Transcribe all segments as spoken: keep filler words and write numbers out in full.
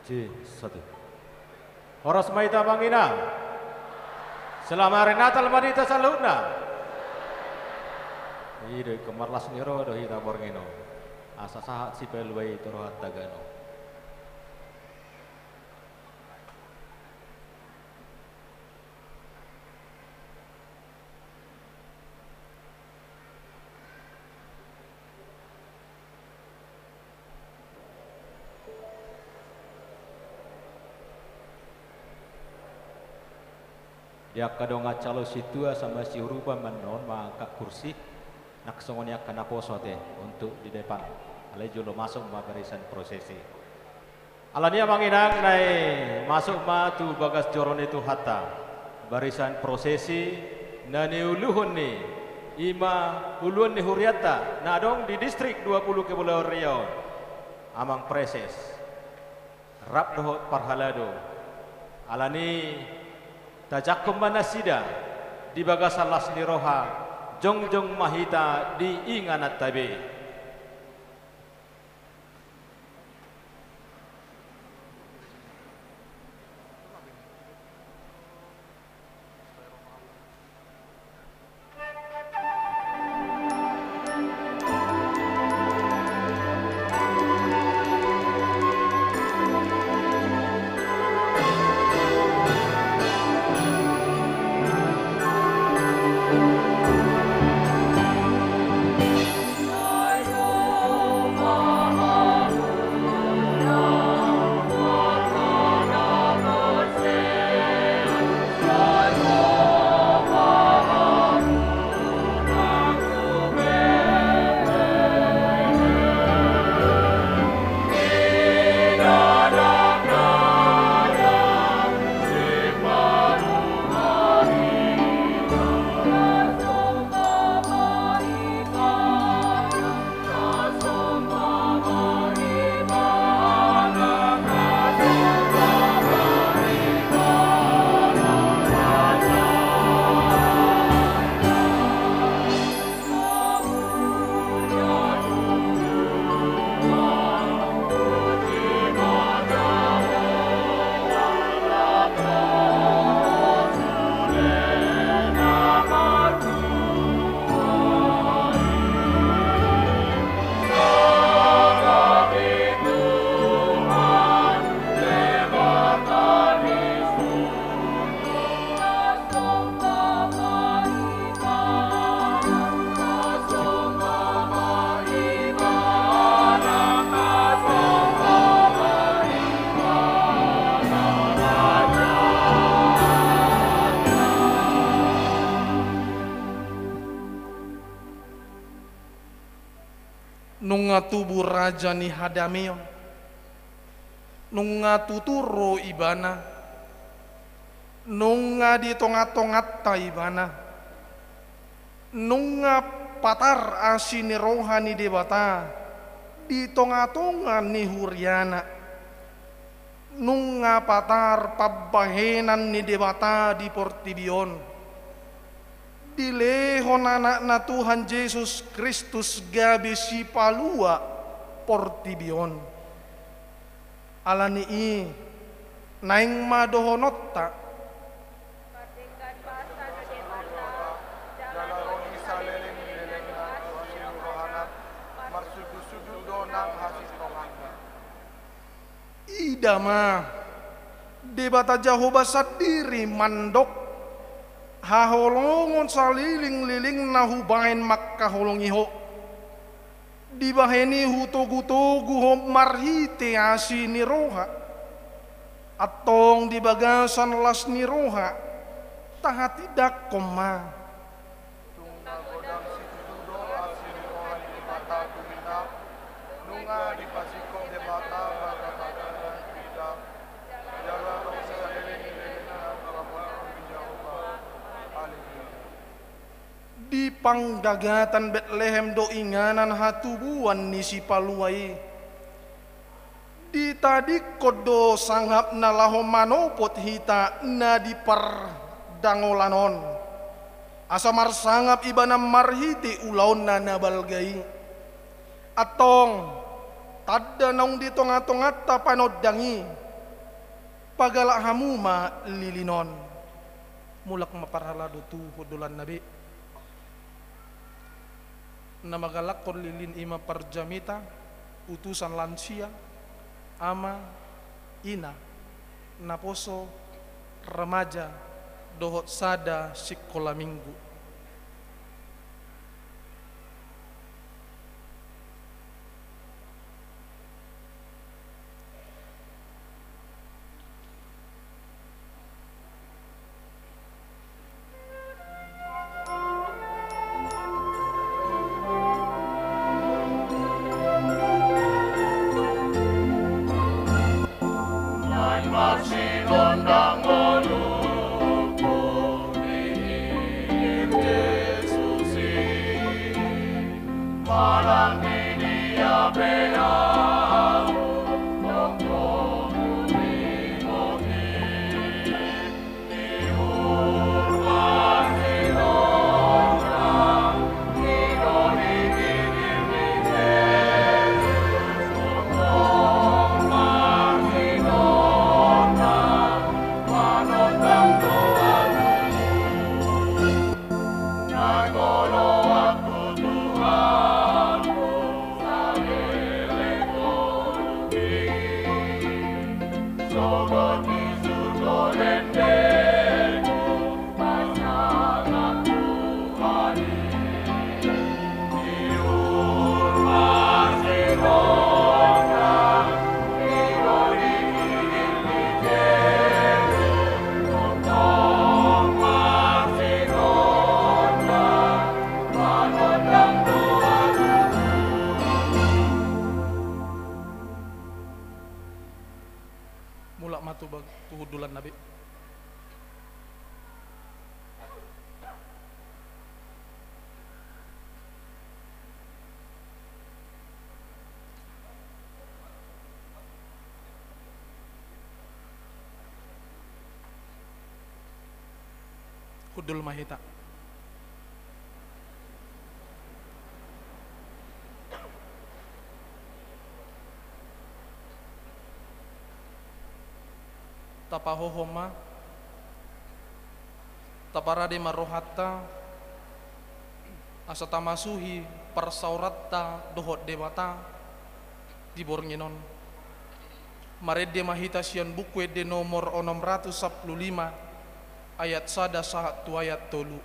Si, satu. Horas ma hita amang inang. Selamat hari Natal ma di hita saluhutna. I do, ingkon marlas ni roha do hita borngin on. Asa sahat Sipalua i tu rohanta ganup. Di angka dongan calon sintua sama siurupan ma annon mangangkat kursi, nang songon i angka naposo ate untuk di depan. Alai jolo masuk ma barisan prosesi. Alani i amang inang, naeng masuk ma tu bagas joro ni Tuhanta barisan prosesi na niuluhon ni, i ma uluan ni hurianta na adong di Distrik dua puluh Kepulauan Riau, Amang Praeses rap dohot parhalado. Alani i tajangkon ma nasida di bagasan las ni roha, jongjong ma hita di ingananta be. Nunga tubu raja ni hadameon. Nunga tutu ro ibana. Nunga di tongatonganta ibana. Nunga patar asi ni roha ni Debata di tongatonga ni huriana. Nunga patar pambahenan ni Debata di portibi on. Dilehon anakna Tuhan Jesus Kristus gabe sipalua portibi on. Alani i, naeng ma dohononta. Pardenggan basa ni Debata, jala ro di saleleng ni lelengna, asi ni rohana, marsujud-sujud do nang hasintonganna. Ida ma, Debata Jahowa sandiri mandok, haholongon saleleng-lelengna hubahen mangkaholongi ho. Dibahen i hutogu-togu ho marhite asi ni roha. Antong di bagasan las ni roha, tahatindangkon ma. Tung na godang situtu do asi ni roha ni Debata tu hita, nunga dipasingkop Debata bagabaga tu hita, jala ro di saleleng ni lelengna haholongon ni Jahowa. Haleluya. Di panggagatan Betlehem do inganan hatubuan ni sipalua i. Ditadingkon do sangap na laho manopot hita na di pardangolan on. Asa marsangap ibana marhite ulaonna na balga i. Antong, tanda naung di tongatonganta panondang i, Pagalak hamu ma lilin on. Mulak ma parhalado tu hundulanna be. Na mangalakhon lilin i ma parjamita, utusan lansia, ama, ina, naposo, remaja, dohot sada sikola minggu. Mulak ma tu bag-, tu hundulanna be. Hundul ma hita. Tapahohom ma, taparade ma rohanta, asa tamasuhi parsaoranta dohot Debata di borngin on. Marende ma hita sian Buku Ende nomor onom ratus sampulu lima, ayat sada sahat tu ayat tolu.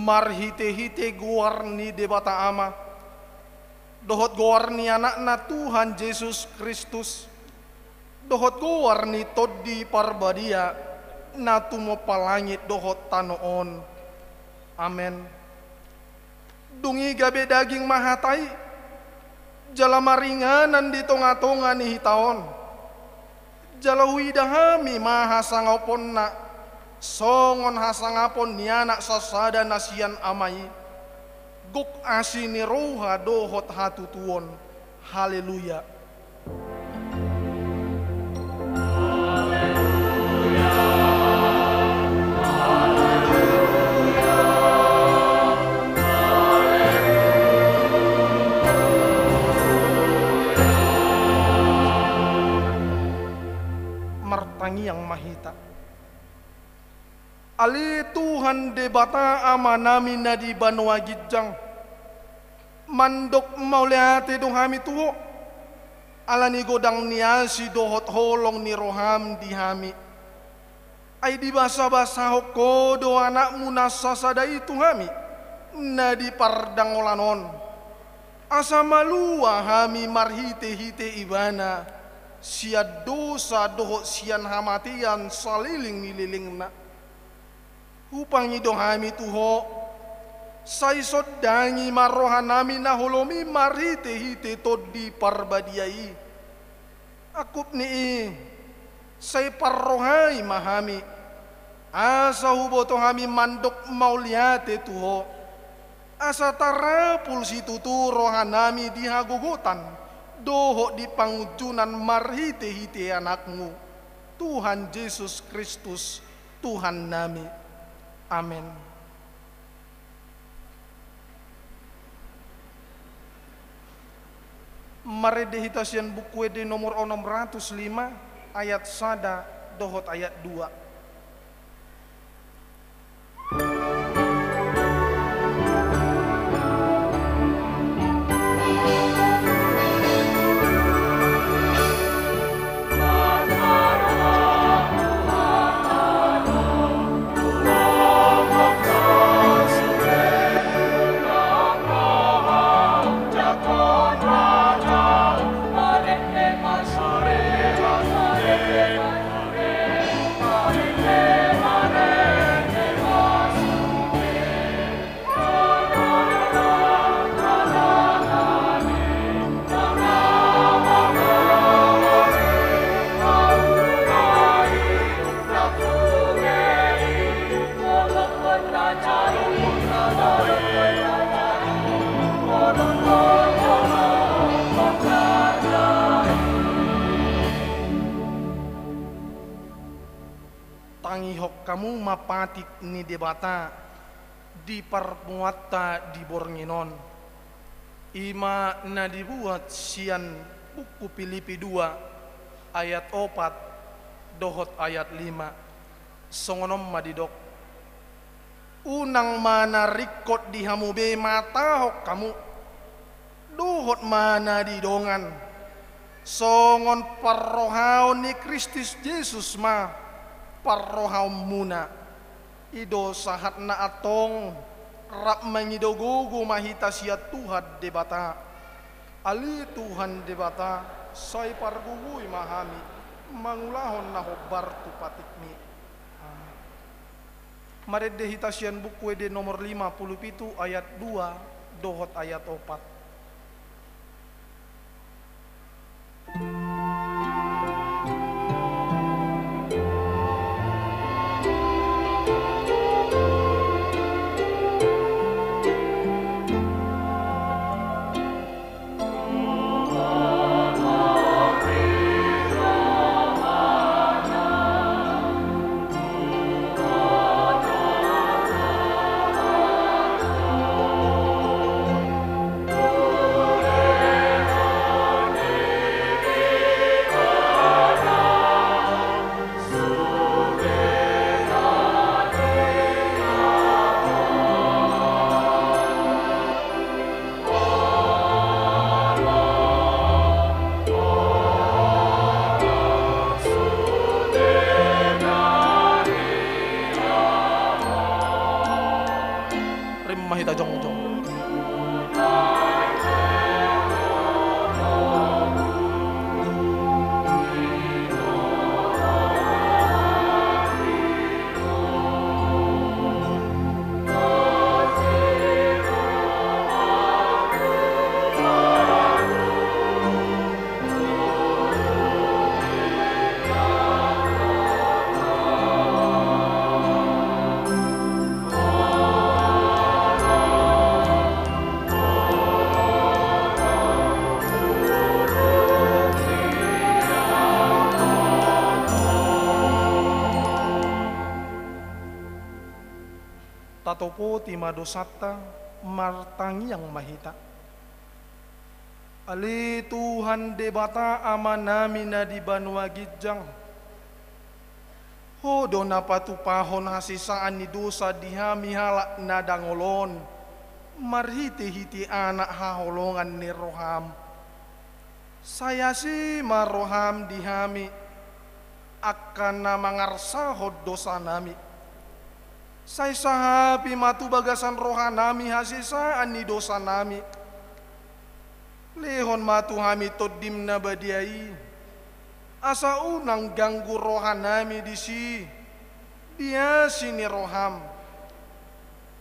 Marhite-hite goar ni Debata Ama, dohot goar ni Anakna Tuhan Jesus Kristus, dohot goar ni Tondi Parbadia, na tumompa langit dohot tano on. Amen. Dung i gabe daging ma hata i, jala maringanan di tonga-tonga ni hita on. Jala huida hami ma hasangaponna, songon hasangapon ni Anak sasada na sian Ama i, gok asi ni roha dohot hatutuon. Haleluya. Martangiang ma hita. Ale Tuhan Debata Amanami na di banua ginjang, mandok mauliate do hami tu Ho, ala ni godang ni asi dohot holong ni roham di hami. Ai dibasabasahon Ho do Anakmu na sasada i tu hami, na di pardangolan on. Asa malua hami marhite-hite Ibana, sian dosa dohot sian hamatean saleleng ni lelengna. Hupangido hami tu Ho, sai sondangi ma rohanami na holom i marhite-hite Tondi Parbadia i. Angkup ni i, sai parrohai ma hami, asa huboto hami mandok mauliate tu Ho, asa tarapul situtu rohanami di hagogotan dohot di pangunjunan marhite-hite Anakmu, Tuhan Jesus Kristus, Tuhannami. Amen. Marende hita sian Buku Ende nomor onom ratus lima, ayat sada dohot ayat dua. Tangihon hamu ma patik ni Debata di parmuanta di borngin on. I ma na dibuat sian Buku Pilipi dua ayat opat dohot ayat lima. Songon on ma didok. Unang ma na ringkot di hamu be matahon hamu, dohot ma na di dongan, songon parrohaon ni Kristus Jesus ma parrohaonmuna. I do sahatna antong, rap mangido gogo ma hita sian Tuhan Debata. Ale Tuhan Debata, sai pargogoi ma hami mangulahon na hombar tu patikmi. Amen. Marende hita sian Buku Ende nomor lima puluh pitu ayat dua dohot ayat opat. Topoti ma dosanta, martangiang ma hita. Ale Tuhan Debata Amanami na di banua ginjang, Ho do na patupahon hasesaan ni dosa di hami halak na dangol on, marhitehite Anak haholongan ni roham. Sai asi ma roham di hami, angka na mangarsahon dosanami. Sai sahapi ma tu bagasan rohanami hasesaan ni dosanami. Lehon ma tu hami Tondim na badia i, asa unang ganggu rohanami disi, di asi ni roham.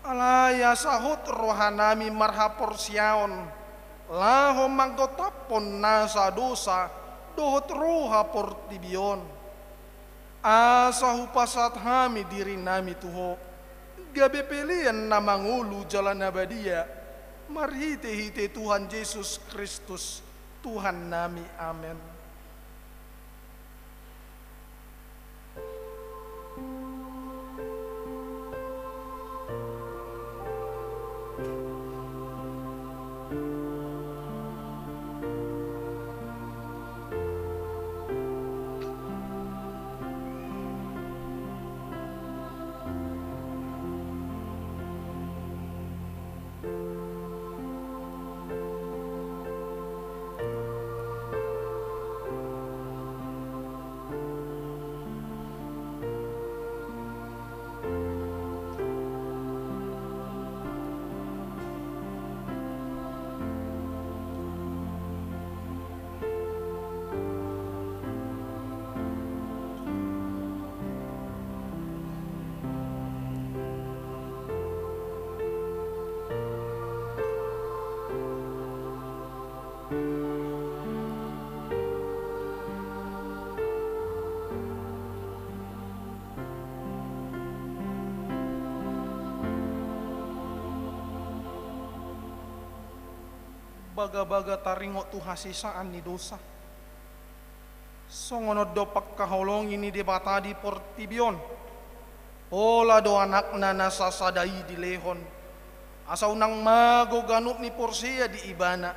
Alai asa hot rohanami marhaporseaon, laho manggotaphon nasa dosa dohot roha portibi on. Asa hupasahat hami dirinami tu Ho, gabe pelean na mangolu jala na badia, marhitehite Tuhan Jesus Kristus, Tuhannami. Amen. Bagabaga taringot tu hasesaan ni dosa. Songon on do pangkaholongi ni Debata di portibi on. Pola do Anakna na sasada i dilehon, asa unang mago ganup ni porsea di Ibana,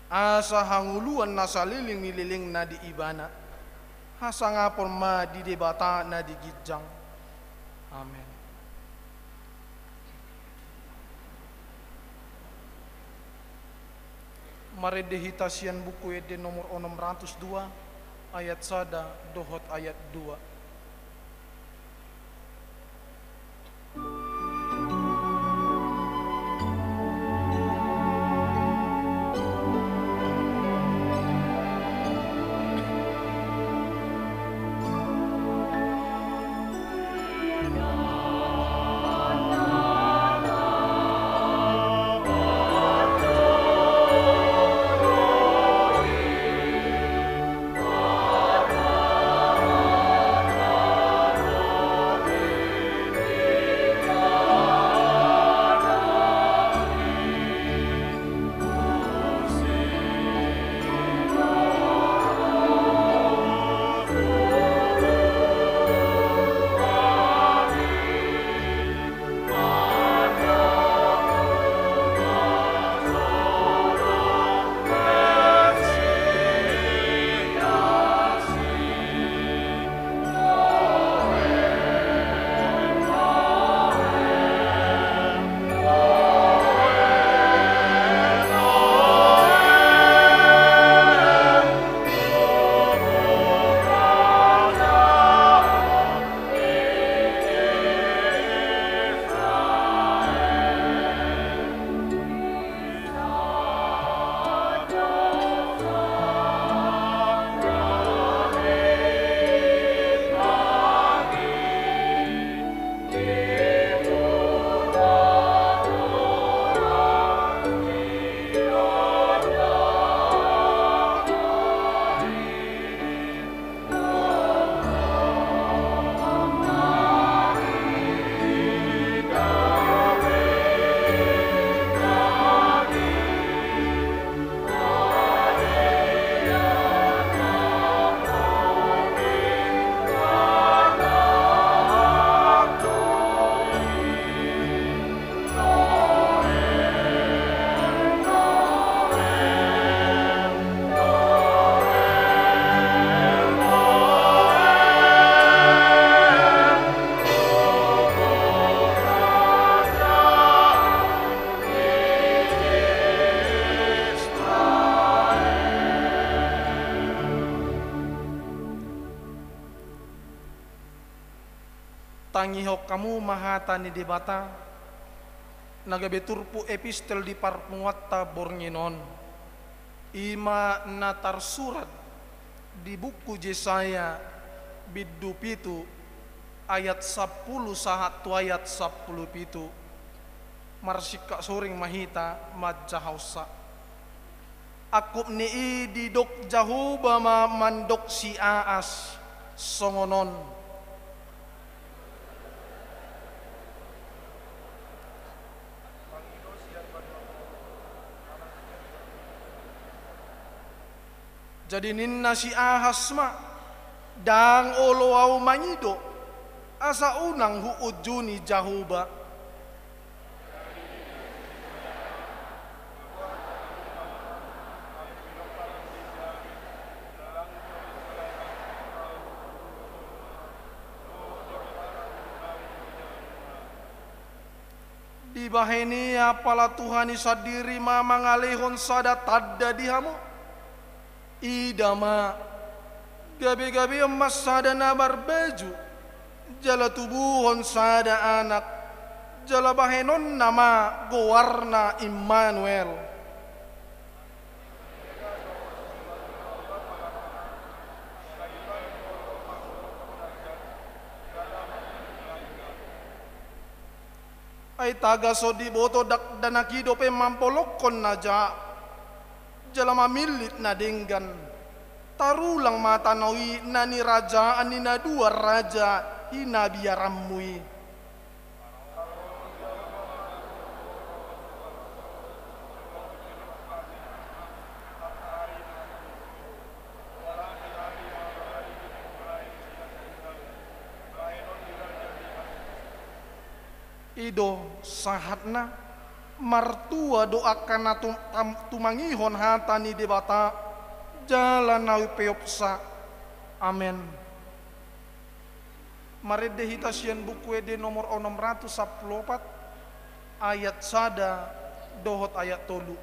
asa hangoluan na saleleng ni lelengna di Ibana. Hasangapon ma di Debata na di ginjang. Amen. Marende hita sian Buku Ende nomor onom ratus dua, ayat sada dohot ayat dua. Tangihon hamu ma hata ni Debata, na gabe turpuk epistel di parpunguanta borngin on. I ma na tarsurat di buku Jesaya bindu pitu ayat sampulu sahat tu ayat sampulu pitu. Marsingkat soring ma hita manjahahonsa. Angkup ni i didok Jahowa ma mandok si Ahas songon on. Jadi ninna si Ahas ma, "Ndang olo ahu mangido, asa unang huunjuni Jahowa." Dibahen i apala Tuhan i sandiri ma mangalehon sada tanda di hamu. Ida ma, gabegabeon ma sada na marbaju, jala tubuhon sada anak, jala bahenonna ma goarna Immanuel. Ai taga so diboto dakdanak i dope mampolokkon na jahat jala mamillit na denggan. Tarulang ma tano i na nirajaan ni na dua raja hinabiaranmu i. I do sahatna. Martua do angka na tum-, tam-, tumangihon hata ni Debata jala na hupeopsa. Amen. Marende hita sian Buku Ende nomor onom ratus sampulu opat, ayat sada dohot ayat tolu.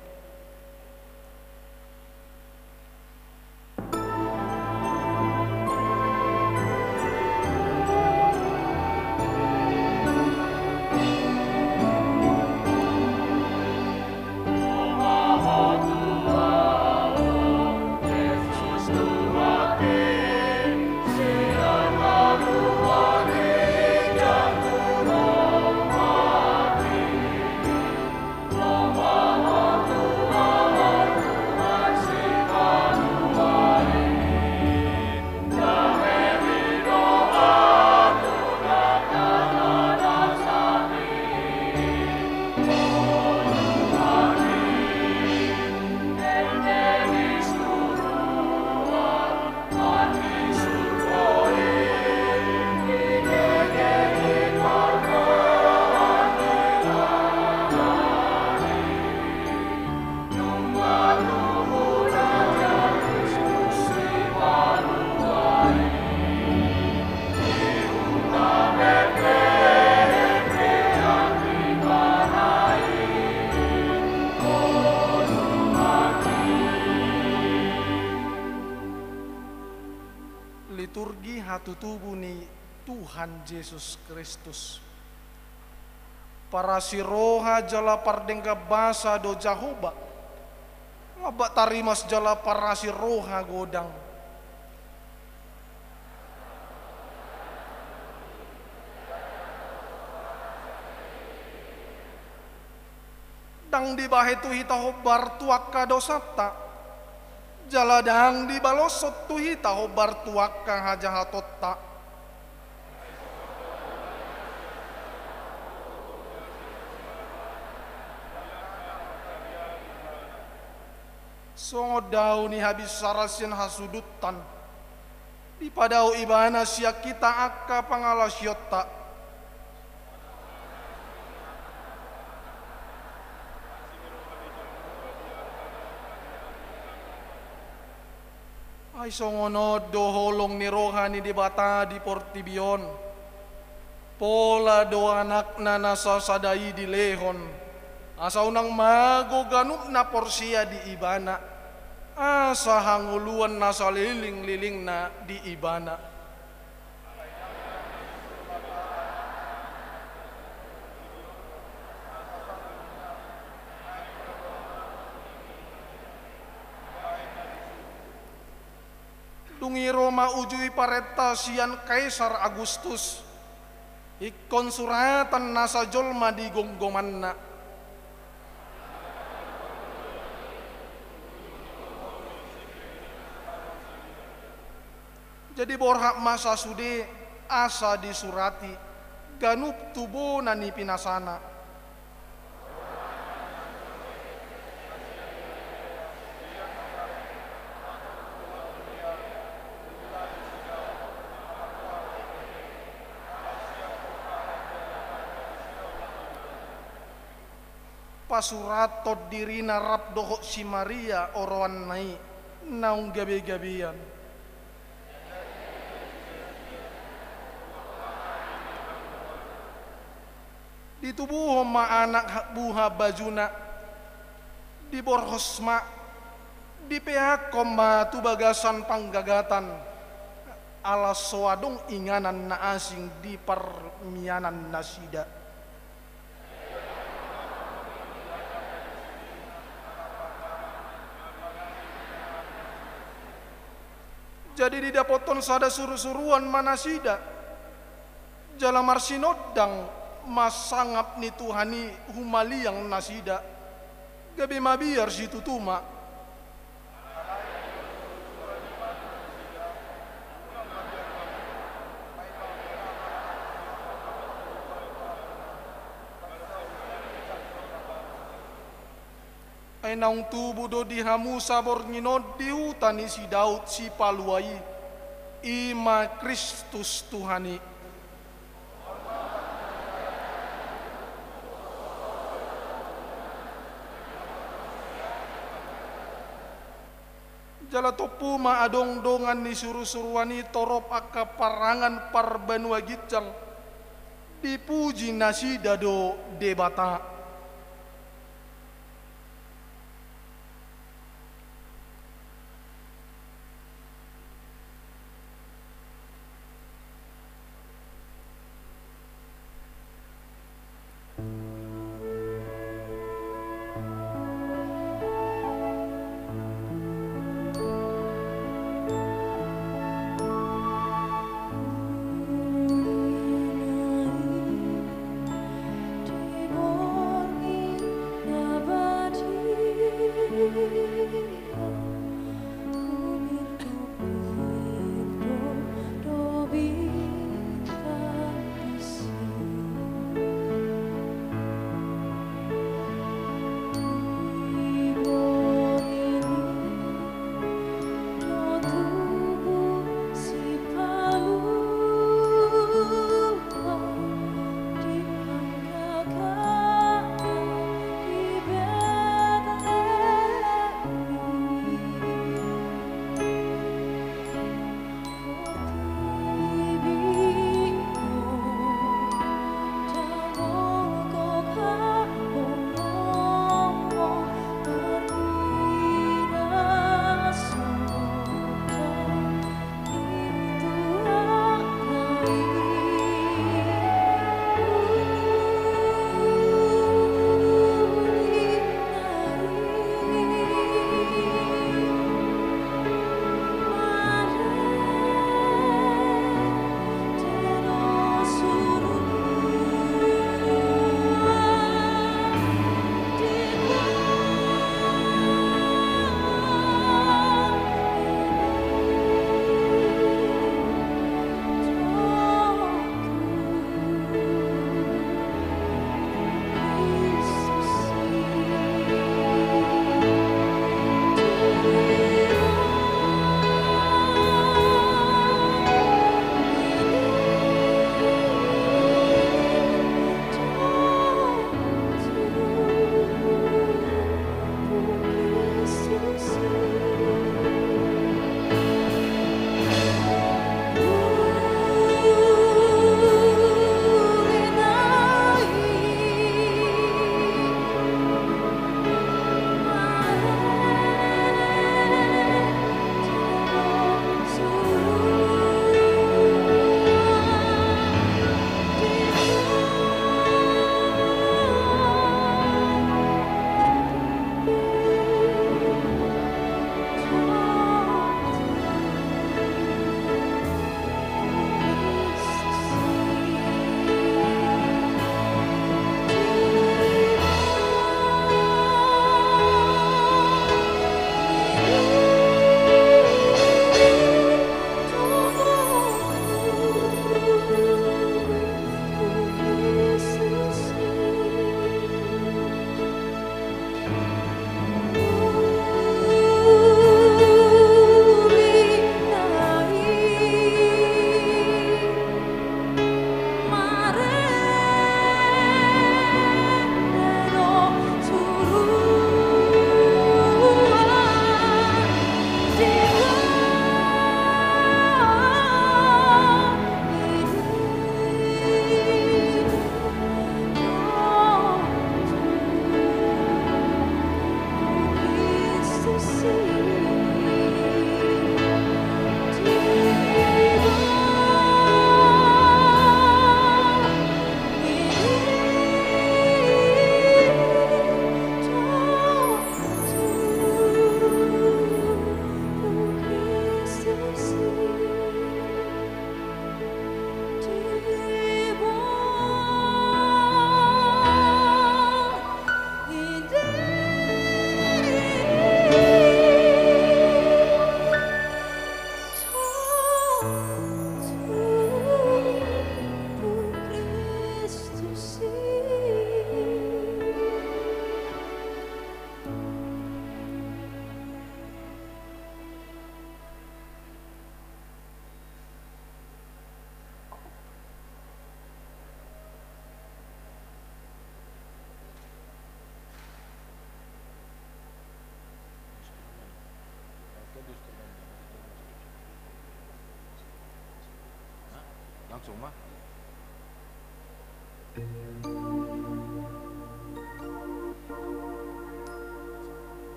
Liturgi hatutubu ni Tuhan Jesus Kristus. Parasi roha jala pardenggan basa do Jahowa, lambak tarimas jala parasi roha godang. Ndang dibahen tu hita hombar tu angka dosanta, jala ndang dibaloshon tu hita hombar tu angka hajahatonta. Songon dao ni habinsaran sian hasudutan, dipadao Ibana sian hita angka pangalaosionta. Ai songon on do holong ni roha ni Debata di portibi on. Pola do Anakna na sasada i dilehon, asa unang mago ganup na porsea di Ibana, asa hangoluan na salelenglelengna di Ibana. Dung i ro ma uju i parenta sian Kaisar Agustus, ingkon suratan nasa jolma di gomgomanna. Jadi borhat ma sasude asa disurati ganup tu bona ni pinasana. Pasurathon dirina rap dohot si Maria oroanna i naung gabe-gabean. Ditubuhon ma anak buha bajuna, diborhos ma, dipeakhon ma tu bagasan panggagatan, ala so adong inganan na asing di parmianan nasida. Jadi didapothon sada surusuruan ma nasida, jala marsinondang ma sangap ni Tuhan i humaliang nasida, gabe mabiar situtu ma. Ai naung tubu do di hamu saborngin on di huta ni si Daud Sipalua i, i ma Kristus Tuhan i. Jala tompu ma adong dongan ni surusuruan i torop angka parangan parbanua ginjang, dipuji nasida do Debata.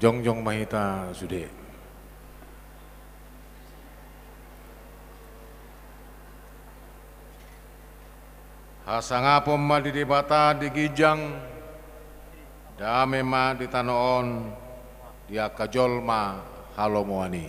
Jongjong ma hita sude. Hasangapon ma di Debata di ginjang, dame ma di tano on di angka jolma halomoan i.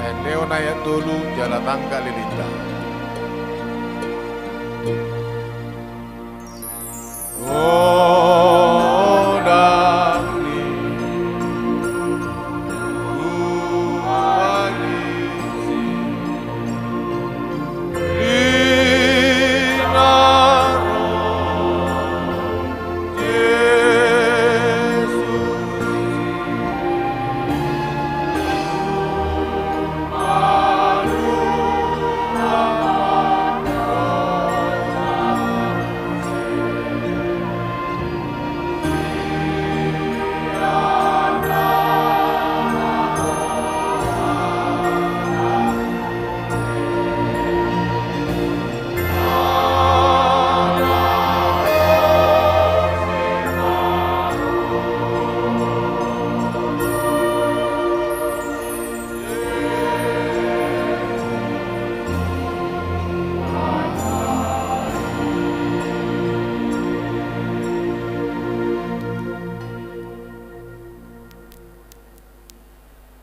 Baen do on ayat tolu jala tangkas lilinta.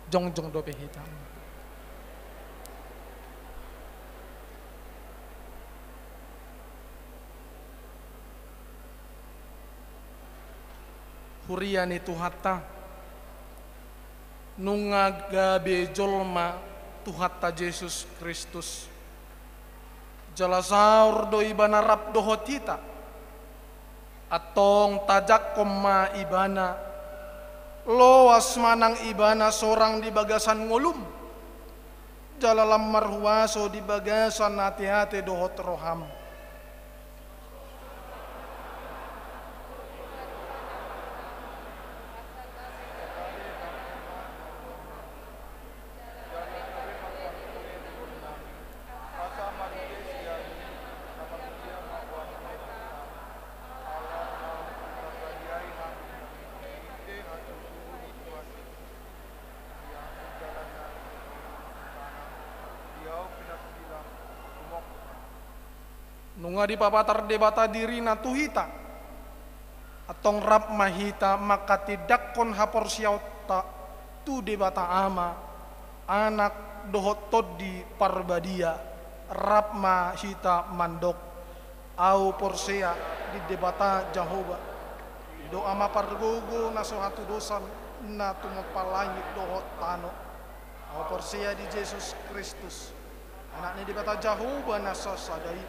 Jongjong dope hita. Huria ni Tuhanta, nunga gabe jolma Tuhanta Jesus Kristus. Jala saor do Ibana rap dohot hita. Antong tajangkon ma Ibana, loas manang Ibana sorang di bagasan ngolum, jala lam marhuaso di bagasan ateate dohot roham. Nunga dipapatar Debata dirina tu hita, antong rap ma hita manghatindanghon haporseaonta tu Debata Ama, Anak, dohot Tondi Parbadia, rap ma hita mandok: Ahu porsea di Debata Jahowa, i do Ama pargogo na so hatudosan, na tumompa langit dohot tano. Ahu porsea di Jesus Kristus, Anak ni Debata Jahowa na sasada i,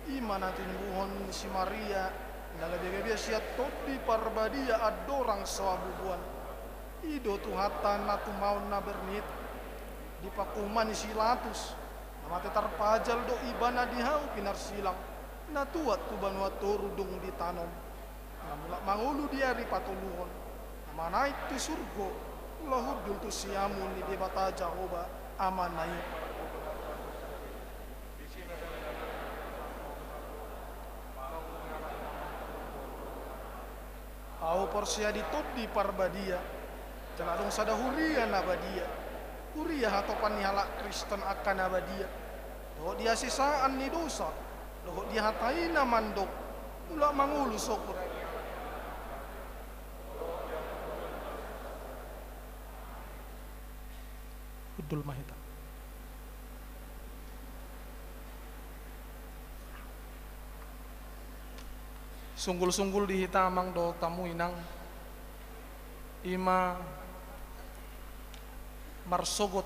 i ma na tinumbuhon ni si Maria, na gabe-gabean sian Tondi Parbadia andorang so habubuhan. I do Tuhanta na tumaon na bernit, dipangkuhum ni si Pilatus, na mate tarpajal do Ibana di hau pinarsilang, na tuat tu banua toru dung ditanom, na mulak mangolu di ari patoluhon, na manaek tu surgo, laho hundul tu siamun ni Debata Jahowa Amana i. Ahu porsea di Tondi Parbadia, jala adong sada huria na badia, huria hatopan ni halak Kristen angka na badia, dohot di hasesaan ni dosa, dohot di hata i na mandok: Mulak mangolu sogot. Hundul ma hita. Sunggul-sunggul di hita, amang dohot hamu inang, i ma marsogot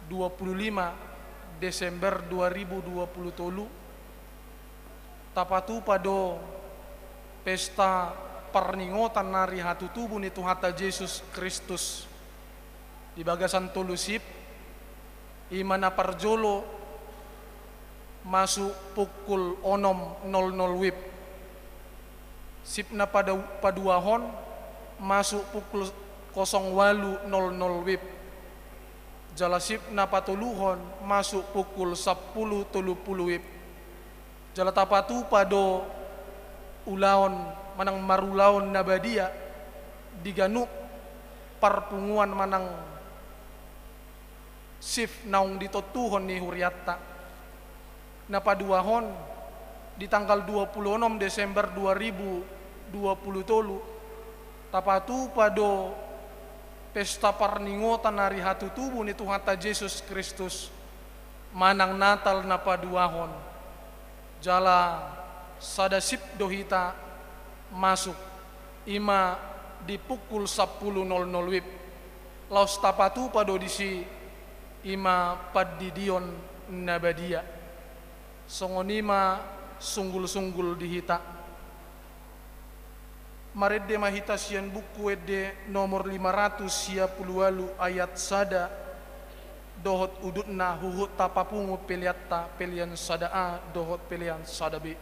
dua puluh lima Desember dua ribu dua puluh tolu, tapatupa do pesta parningotan ari hatutubu ni Tuhanta Jesus Kristus di bagasan tolu sip, i ma na parjolo masuk pukul onom nol nol wib. Sip na pada-, paduahon masuk pukul kosong walu nol nol wib. Jala sip na patoluhon masuk pukul sampulu tolu pulu wib. Jala tapatupa do ulaon manang marulaon na badia di ganup parpunguan manang sip naung ditontuhon ni hurianta. Na paduahon, di tanggal dua puluh onom Desember dua ribu dua puluh tolu, tapatupa do pesta parningotan ari hatutubu ni Tuhanta Jesus Kristus manang Natal na paduahon. Jala sada sip do hita masuk, i ma di pukul sampulu nol nol wib. Laos tapatupa do disi, i ma pandidion na badia. Songon i ma sunggul-sunggul di hita. Marende ma hita sian Buku Ende nomor lima ratus sia pulu ualu ayat sada dohot udutna, huhut tapapungu peleanta, pelean sada A dohot pelean sada B.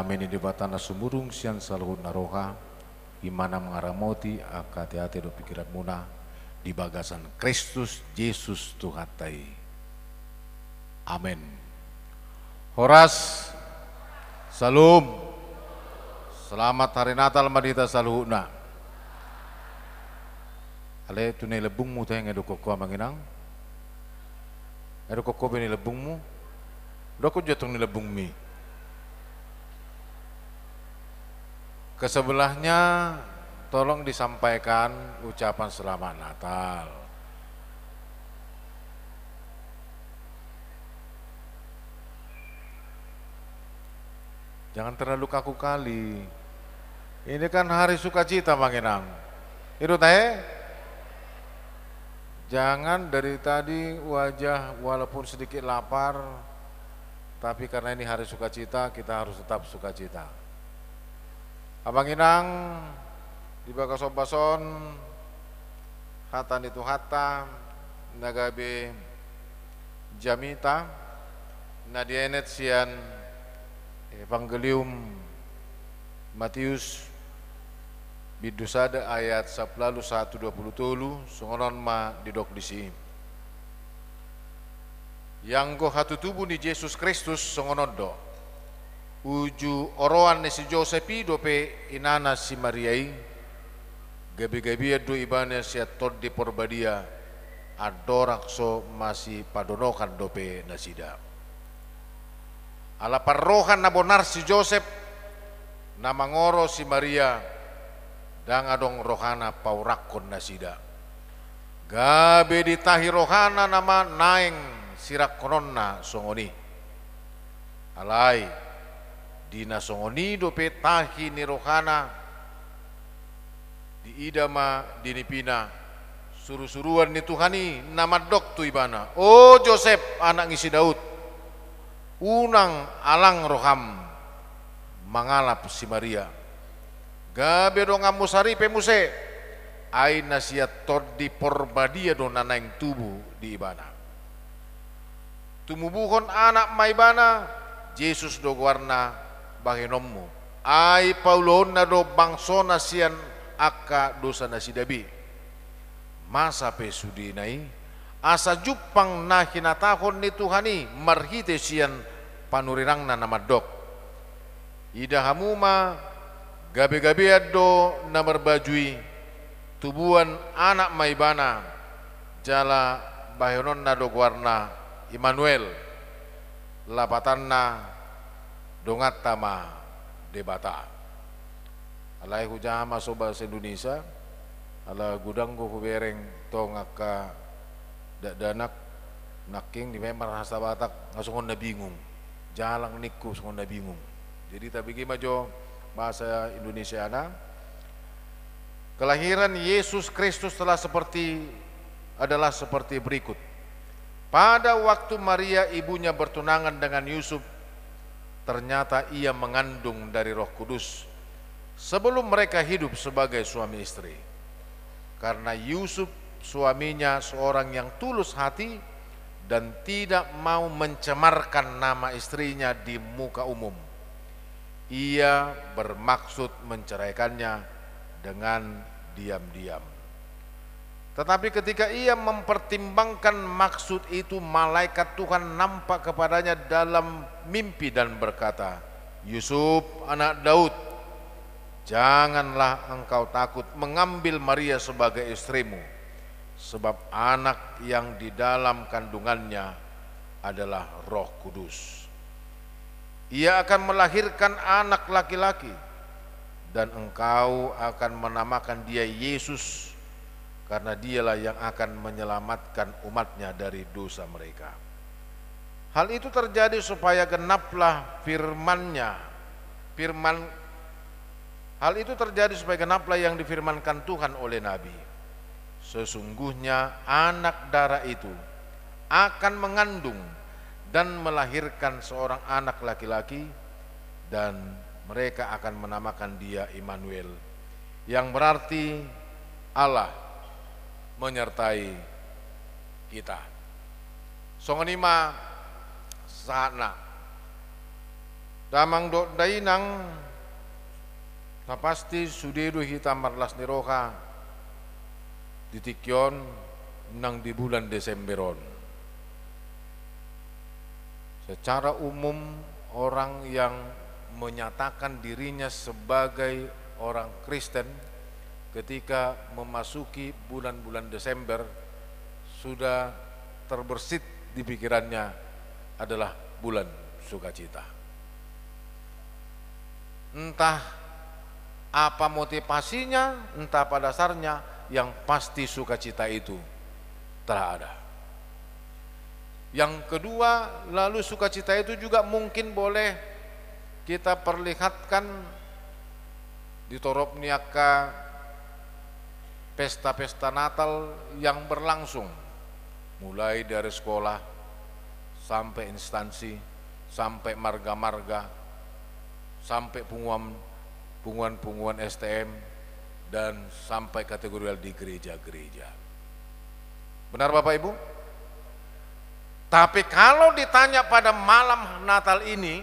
Dame ni Debata na sumurung sian saluhutna roha, i ma na mangaramoti angka ateate dohot pingkiranmuna di bagasan Kristus Jesus Tuhanta i. Amen. Horas. Syalom. Selamat Hari Natal ma di hita saluhutna. Ale tu na i lambungmu tahe, nga didok ho amang inang? Nga didok ho be na i lambungmu? Didok ho jo antong na i lambungmi. Ke sebelahnya tolong disampaikan ucapan selamat Natal. Jangan terlalu kaku kali. Ini kan hari sukacita, amang inang. I do tahe? Jangan dari tadi wajah walaupun sedikit lapar, tapi karena ini hari sukacita, kita harus tetap sukacita. Amang inang, di bagas ombas on, hata ni Tuhanta na gabe jamita, na dienet sian Evangelium Matius, bindu sada ayat sampulu ualu sahat tu dua pulu tolu, songon on ma didok disi. Ianggo hatutubu ni Jesus Kristus songon on do. Uju oroan ni si Josep i dope inana si Maria i, gabegabean do ibana sian Tondi Porbadia, andorang so masipadonokan dope nasida. Ala parroha na bonar si Josep, na mangoro si Maria, ndang adong rohana paurakkon nasida. Gabe ditahi rohana nama naeng sirangkononna songon i. Alai, di na songon i dope tahi ni rohana, diida ma di nipina surusuruan ni Tuhan i na mandok tu ibana, "O Josep, anak ni si Daud, unang alang roham mangalap si Maria. Gabe donganmu saripe muse, ai na sian Tondi Porbadia do na naeng tubu di ibana. Tumubuhon anak ma ibana, Jesus do goarna bahenonmu. Ai paulaonna do bangsona sian angka dosa nasida be." Masa pe sudena i, asa jumpang na hinatahon ni Tuhan i marhite sian panurirangna na mandok, "Ida hamu ma, gabegabean do na marbaju i, tubuan anak ma ibana, jala bahenonna do goarna Immanuel, lapatanna, donganta ma Debata." Alai hujaha ma so bahasa Indonesia, ala godang do hubereng tong angka dakdanak nangkin di memang bahasa Batak, nga songon na bingung. Jalang ningku songon na bingung. Jadi tabege ma jo bahasa Indonesiana. Kelahiran Yesus Kristus telah seperti, adalah seperti berikut. Pada waktu Maria ibunya bertunangan dengan Yusuf, ternyata ia mengandung dari Roh Kudus sebelum mereka hidup sebagai suami istri. Karena Yusuf suaminya seorang yang tulus hati dan tidak mau mencemarkan nama istrinya di muka umum, ia bermaksud menceraikannya dengan diam-diam. Tetapi ketika ia mempertimbangkan maksud itu, malaikat Tuhan nampak kepadanya dalam mimpi dan berkata, "Yusuf, anak Daud, janganlah engkau takut mengambil Maria sebagai istrimu, sebab anak yang di dalam kandungannya adalah Roh Kudus. Ia akan melahirkan anak laki-laki, dan engkau akan menamakan dia Yesus, karena dialah yang akan menyelamatkan umatnya dari dosa mereka." Hal itu terjadi supaya genaplah firman-Nya, firman, hal itu terjadi supaya genaplah yang difirmankan Tuhan oleh nabi, "Sesungguhnya anak dara itu akan mengandung dan melahirkan seorang anak laki-laki, dan mereka akan menamakan dia Immanuel, yang berarti Allah menyertai kita." Songon i ma sahatna. Damang dohot dainang, na pasti sude do hita marlas ni roha di tingki on nang di bulan Desember on. Secara umum, orang yang menyatakan dirinya sebagai orang Kristen ketika memasuki bulan-bulan Desember sudah terbersit di pikirannya adalah bulan sukacita. Entah apa motivasinya, entah apa dasarnya, yang pasti sukacita itu telah ada. Yang kedua, lalu sukacita itu juga mungkin boleh kita perlihatkan di torop ni angka pesta-pesta Natal yang berlangsung, mulai dari sekolah sampai instansi, sampai marga-marga, sampai punguan, punguan-punguan S T M, dan sampai kategorial di gereja-gereja. Benar, Bapak Ibu? Tapi kalau ditanya pada malam Natal ini,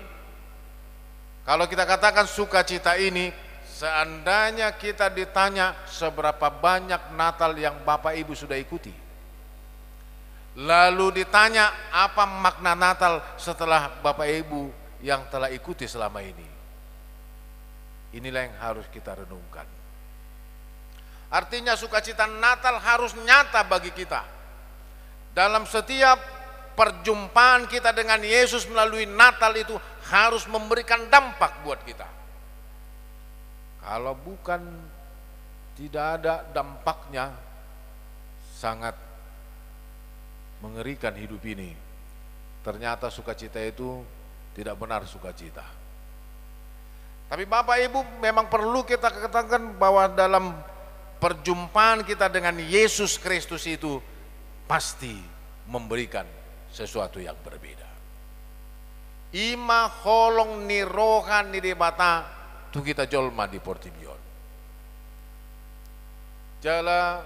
kalau kita katakan sukacita ini, seandainya kita ditanya seberapa banyak Natal yang Bapak Ibu sudah ikuti, lalu ditanya apa makna Natal setelah Bapak Ibu yang telah ikuti selama ini, inilah yang harus kita renungkan. Artinya, sukacita Natal harus nyata bagi kita. Dalam setiap perjumpaan kita dengan Yesus melalui Natal itu harus memberikan dampak buat kita. Kalau bukan, tidak ada dampaknya, sangat mengerikan hidup ini. Ternyata sukacita itu tidak benar sukacita. Tapi Bapak Ibu, memang perlu kita katakan bahwa dalam perjumpaan kita dengan Yesus Kristus itu pasti memberikan sesuatu yang berbeda. I ma holong ni roha ni Debata tu hita jolma di portibi on. Jala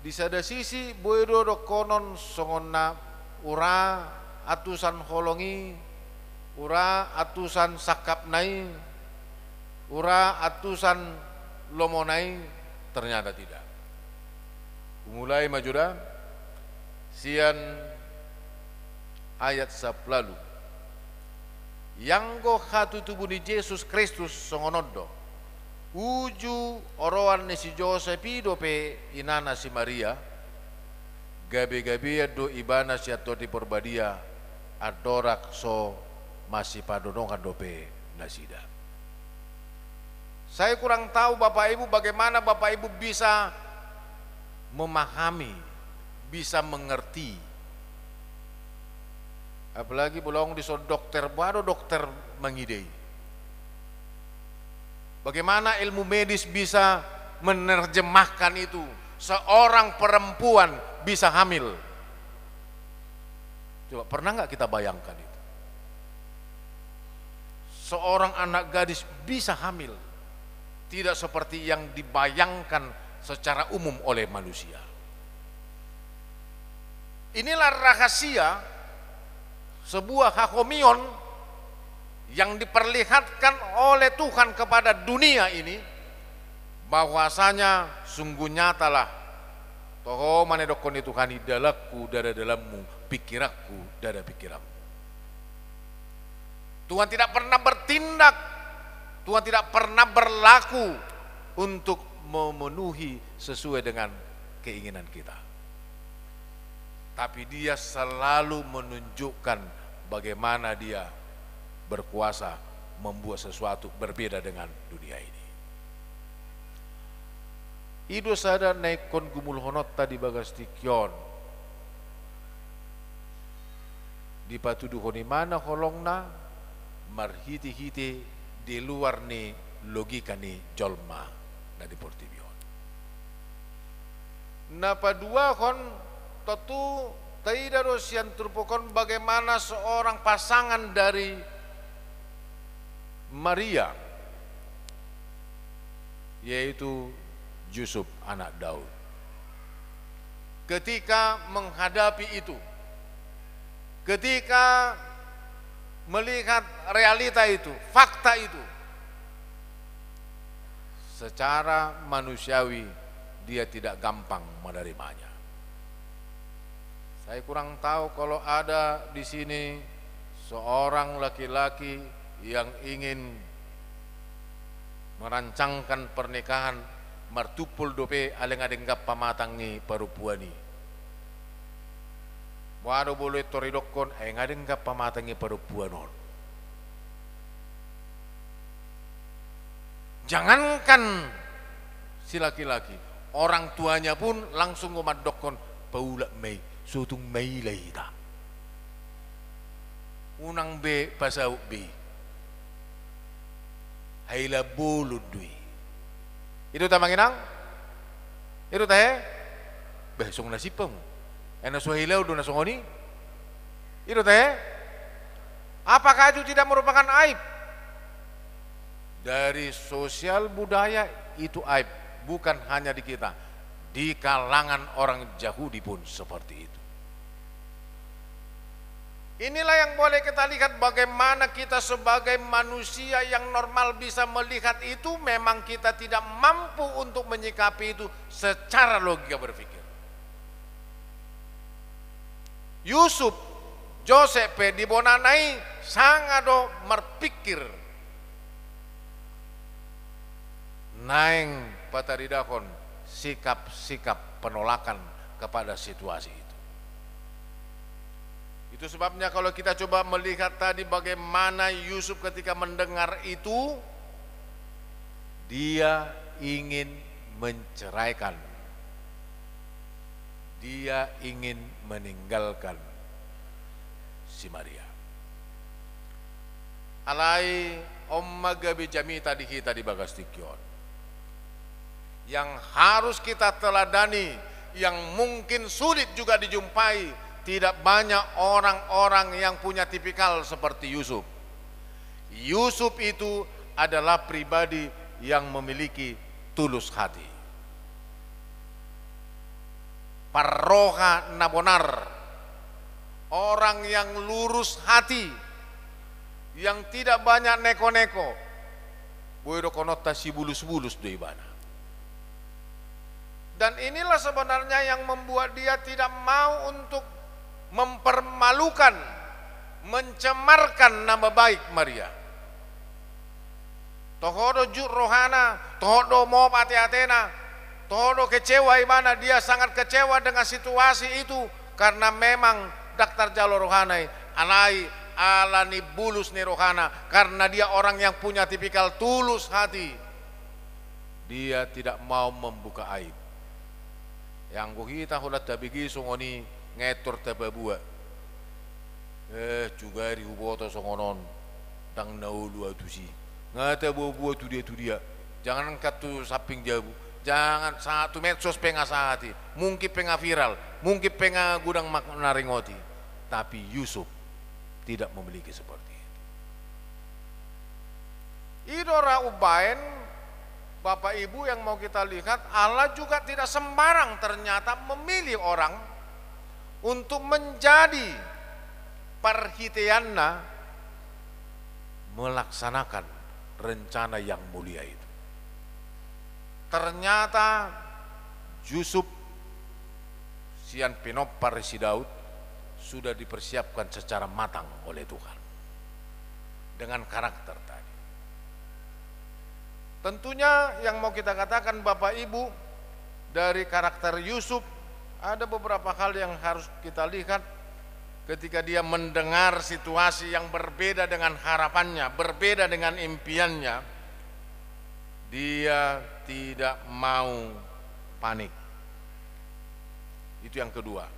di sada sisi boi do dohonon songon na ura antusan holong i, ura antusan sangkapna i, ura antusan lomona i, ternyata tidak. Humulai ma jo da sian ayat sampulu ualu. Ianggo hatutubu ni Jesus Kristus songon on do. Uju oroan ni si Josep i dope inana si Maria, gabe-gabean do ibana sian Tondi Porbadia, andorang so masipadonongan dope nasida. Saya kurang tahu Bapak Ibu, bagaimana Bapak Ibu bisa memahami, bisa mengerti. Apalagi molo adong dison dokter, boha do dokter mangida i? Bagaimana ilmu medis bisa menerjemahkan itu? Seorang perempuan bisa hamil. Coba, pernah nggak kita bayangkan itu? Seorang anak gadis bisa hamil, tidak seperti yang dibayangkan secara umum oleh manusia. Inilah rahasia sebuah hahomion yang diperlihatkan oleh Tuhan kepada dunia ini, bahwasanya sungguh nyatalah, toho ma na nidokkon ni Tuhan i, dalanku ndada dalanmu, pikiranku ndada pikiranmu. Tuhan tidak pernah bertindak, Tuhan tidak pernah berlaku untuk memenuhi sesuai dengan keinginan kita. Tapi Dia selalu menunjukkan bagaimana Dia berkuasa membuat sesuatu berbeda dengan dunia ini. I do sada na ingkon gumulhononta di bagas tingki on. Dipatuduhon ibana holongna marhite-hite di luar ni logika ni jolma na di portibi on. Na paduahon, tontu taida do sian turpuk on bagaimana seorang pasangan dari Maria, yaitu Yusuf anak Daud. Ketika menghadapi itu, ketika melihat realita itu, fakta itu, secara manusiawi dia tidak gampang menerimanya. Saya kurang tahu kalau ada di sini seorang laki-laki yang ingin merancangkan pernikahan, martumpol dope alai nga denggan pamatang ni parompuan i. Boha do molo i tor didokkon, ai nga denggan pamatang ni parompuan on. Jangankan si laki-laki, orang tuanya pun langsung mandokkon, paulak ma i, so tung maila hita. Unang be pasaut be i. Haila bolon do i. I do tahe, Amang Inang? I do tahe? Bah, songon na simpang. Ai na so haila do na songon i. I do tahe? Apakah itu tidak merupakan aib? Dari sosial budaya itu aib, bukan hanya di kita. Di kalangan orang Yahudi pun seperti itu. Inilah yang boleh kita lihat bagaimana kita sebagai manusia yang normal bisa melihat itu, memang kita tidak mampu untuk menyikapi itu secara logika berpikir. Yusuf, Josep pe di bonana i sanga do marpikir naeng pataridahon sikap-sikap penolakan kepada situasi itu. Itu sebabnya kalau kita coba melihat tadi bagaimana Yusuf ketika mendengar itu, dia ingin menceraikan. Dia ingin meninggalkan si Maria. Alai on ma gabe jamita di hita di bagas tingki on. Yang harus kita teladani, yang mungkin sulit juga dijumpai, tidak banyak orang-orang yang punya tipikal seperti Yusuf. Yusuf itu adalah pribadi yang memiliki tulus hati. Parroha na bonar, orang yang lurus hati, yang tidak banyak neko-neko, boi dohononta sibulus-bulus do ibana. Dan inilah sebenarnya yang membuat dia tidak mau untuk mempermalukan, mencemarkan nama baik Maria. Toho do jut rohana, toho do mop ate-atena, toho do kecewa ibana, dia sangat kecewa dengan situasi itu, karena memang ndang tarjalo rohana i, alai ala ni bulus ni rohana, karena dia orang yang punya tipikal tulus hati, dia tidak mau membuka aib. Anggo hita holan tabege songon i, nga tor tapaboa. Eh, sugari huboto songon on, ndang na olo ahu tusi. Nga taboa-boa tu dia tu dia. Jangankan tu samping jabu, jangan sa-, tu medsos pe nga sahat i, mungkin pe nga viral, mungkin pe nga godang ma-, na ringoti. Tapi Yusuf tidak memiliki seperti itu. I do ra umbaen, Bapak Ibu yang mau kita lihat, Allah juga tidak sembarang ternyata memilih orang untuk menjadi parhiteanna melaksanakan rencana yang mulia itu. Ternyata Yusuf sian pinompar si Daud sudah dipersiapkan secara matang oleh Tuhan dengan karakter tadi. Tentunya yang mau kita katakan, Bapak Ibu, dari karakter Yusuf, ada beberapa hal yang harus kita lihat ketika dia mendengar situasi yang berbeda dengan harapannya, berbeda dengan impiannya, dia tidak mau panik. Itu yang kedua.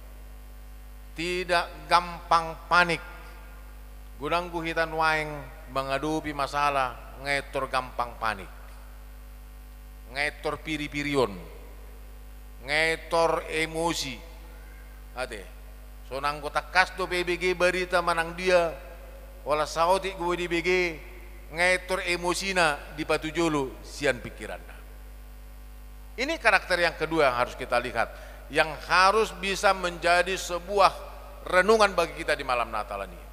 Tidak gampang panik. Godang do hita nuaeng mangadopi masalah, nga tor gampang panik. Nga tor piri-pirion. Nga tor emosi. Ate. Songon anggo tangkas dope dibege barita manang dia, holan saotik do dibege, nga tor emosina dipatujolo sian pikiranna. Ini karakter yang kedua yang harus kita lihat, yang harus bisa menjadi sebuah renungan bagi kita di malam Natalan ini.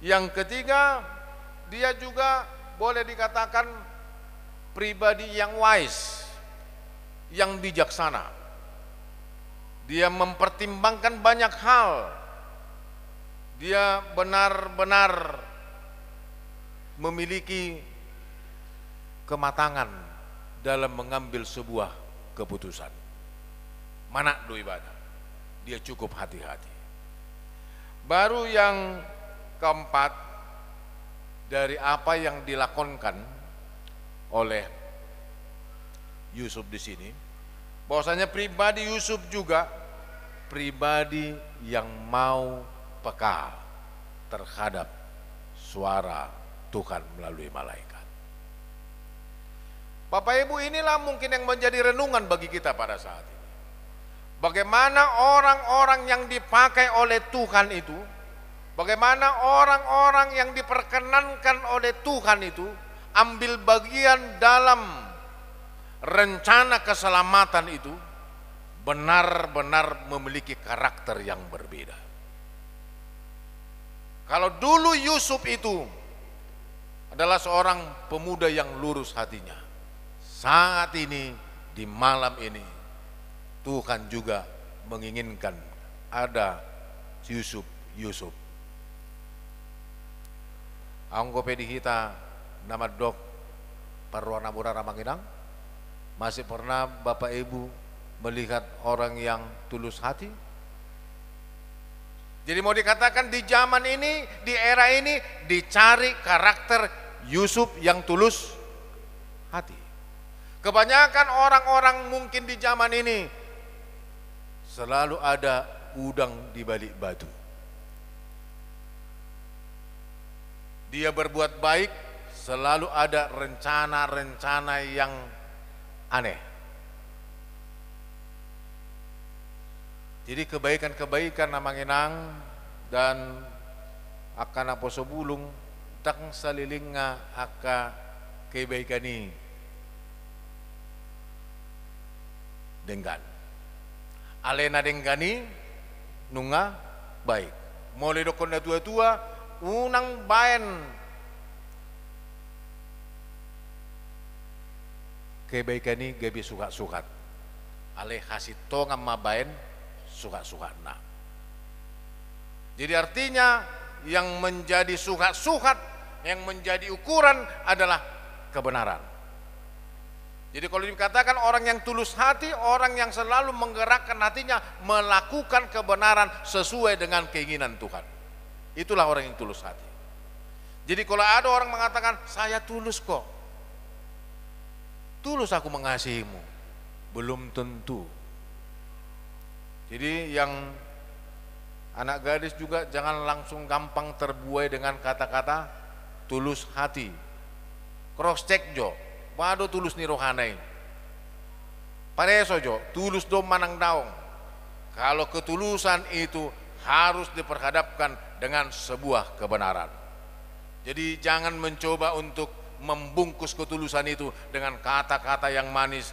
Yang ketiga, dia juga boleh dikatakan pribadi yang wise, yang bijaksana. Dia mempertimbangkan banyak hal. Dia benar-benar memiliki kematangan dalam mengambil sebuah keputusan. Manat do ibana, dia cukup hati-hati. Baru yang keempat, dari apa yang dilakonkan oleh Yusuf di sini, bahwasanya pribadi Yusuf juga pribadi yang mau peka terhadap suara Tuhan melalui malaikat. Bapak Ibu, inilah mungkin yang menjadi renungan bagi kita pada saat ini. Bagaimana orang-orang yang dipakai oleh Tuhan itu, bagaimana orang-orang yang diperkenankan oleh Tuhan itu ambil bagian dalam rencana keselamatan itu, benar-benar memiliki karakter yang berbeda. Kalau dulu Yusuf itu adalah seorang pemuda yang lurus hatinya, saat ini, di malam ini, Tuhan juga menginginkan ada Yusuf-Yusuf. Anggo pe di hita na mandok parroha na murah, amang inang, masih pernah Bapak Ibu melihat orang yang tulus hati? Jadi, mau dikatakan, di zaman ini, di era ini, dicari karakter Yusuf yang tulus hati. Kebanyakan orang-orang mungkin di zaman ini selalu ada udang di balik batu. Dia berbuat baik, selalu ada rencana-rencana yang aneh. Jadi, kebaikan-kebaikan, amang inang, dan angka naposo bulung, ndang saleleng angka kebaikan i denggan. Alai na denggan i nunga baik. Molo didokkon na tua-tua, unang baen kebaikan i gabe suhat-suhat. Alai hasintongan ma baen suhat-suhatna. Jadi, artinya, yang menjadi suhat-suhat, yang menjadi ukuran adalah kebenaran. Jadi, kalau dikatakan orang yang tulus hati, orang yang selalu menggerakkan hatinya melakukan kebenaran sesuai dengan keinginan Tuhan. Itulah orang yang tulus hati. Jadi, kalau ada orang mengatakan, "Saya tulus kok. Tulus aku mengasihimu." Belum tentu. Jadi, yang anak gadis juga jangan langsung gampang terbuai dengan kata-kata tulus hati. Cross check jo, boha do tulus ni rohana i. Pareso jo, tulus do manang daong. Kalau ketulusan itu harus diperhadapkan dengan sebuah kebenaran. Jadi, jangan mencoba untuk membungkus ketulusan itu dengan kata-kata yang manis,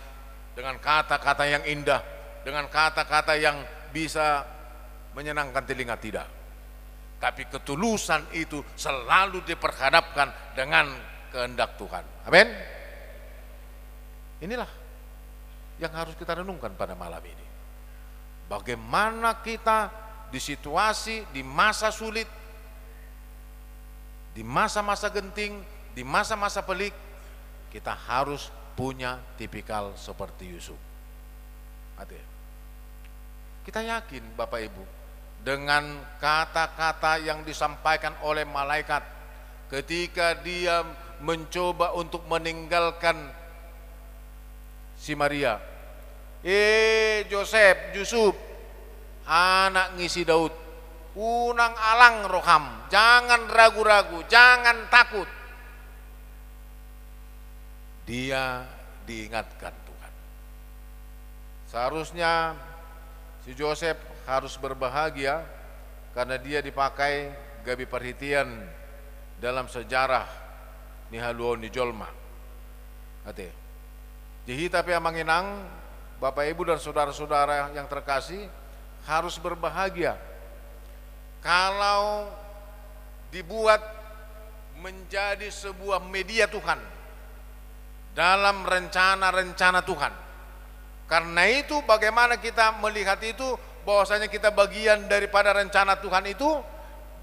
dengan kata-kata yang indah, dengan kata-kata yang bisa menyenangkan telinga, tidak. Tapi ketulusan itu selalu diperhadapkan dengan kehendak Tuhan. Amin. Inilah yang harus kita renungkan pada malam ini. Bagaimana kita di situasi, di masa sulit, di masa-masa genting, di masa-masa pelik, kita harus punya tipikal seperti Yusuf. Ate. Kita yakin, Bapak Ibu, dengan kata-kata yang disampaikan oleh malaikat ketika dia mencoba untuk meninggalkan si Maria. "Eh, Josep, Yusuf, anak ni si Daud, unang alang roham, jangan ragu-ragu, jangan takut." Dia diingatkan Tuhan. Seharusnya si Josep harus berbahagia karena dia dipakai gabe parhitean dalam sejarah ni haluaon ni jolma. Ate. Jadi hita pe, amang inang, Bapak Ibu dan saudara-saudara yang terkasih, harus berbahagia kalau dibuat menjadi sebuah media Tuhan dalam rencana-rencana Tuhan. Karena itu, bagaimana kita melihat itu, bahwasanya kita bagian daripada rencana Tuhan itu?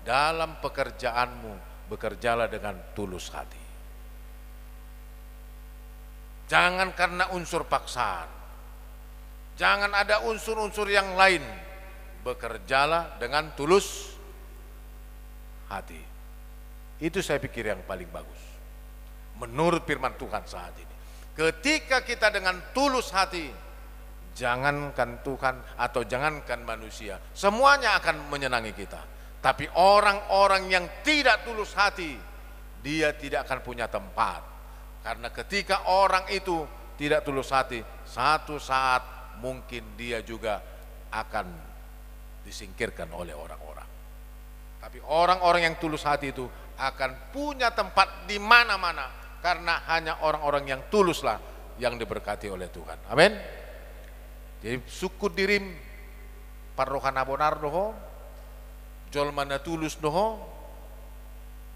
Dalam pekerjaanmu, bekerjalah dengan tulus hati. Jangan karena unsur paksaan. Jangan ada unsur-unsur yang lain. Bekerjalah dengan tulus hati. Itu saya pikir yang paling bagus. Menurut firman Tuhan saat ini. Ketika kita dengan tulus hati, jangankan Tuhan atau jangankan manusia, semuanya akan menyenangi kita. Tapi orang-orang yang tidak tulus hati, dia tidak akan punya tempat. Karena ketika orang itu tidak tulus hati, satu saat mungkin dia juga akan disingkirkan oleh orang-orang. Tapi orang-orang yang tulus hati itu akan punya tempat di mana-mana, karena hanya orang-orang yang tuluslah yang diberkati oleh Tuhan. Amin. Jadi, sungkun dirim, parroha na bonar do ho, jolma na tulus do ho,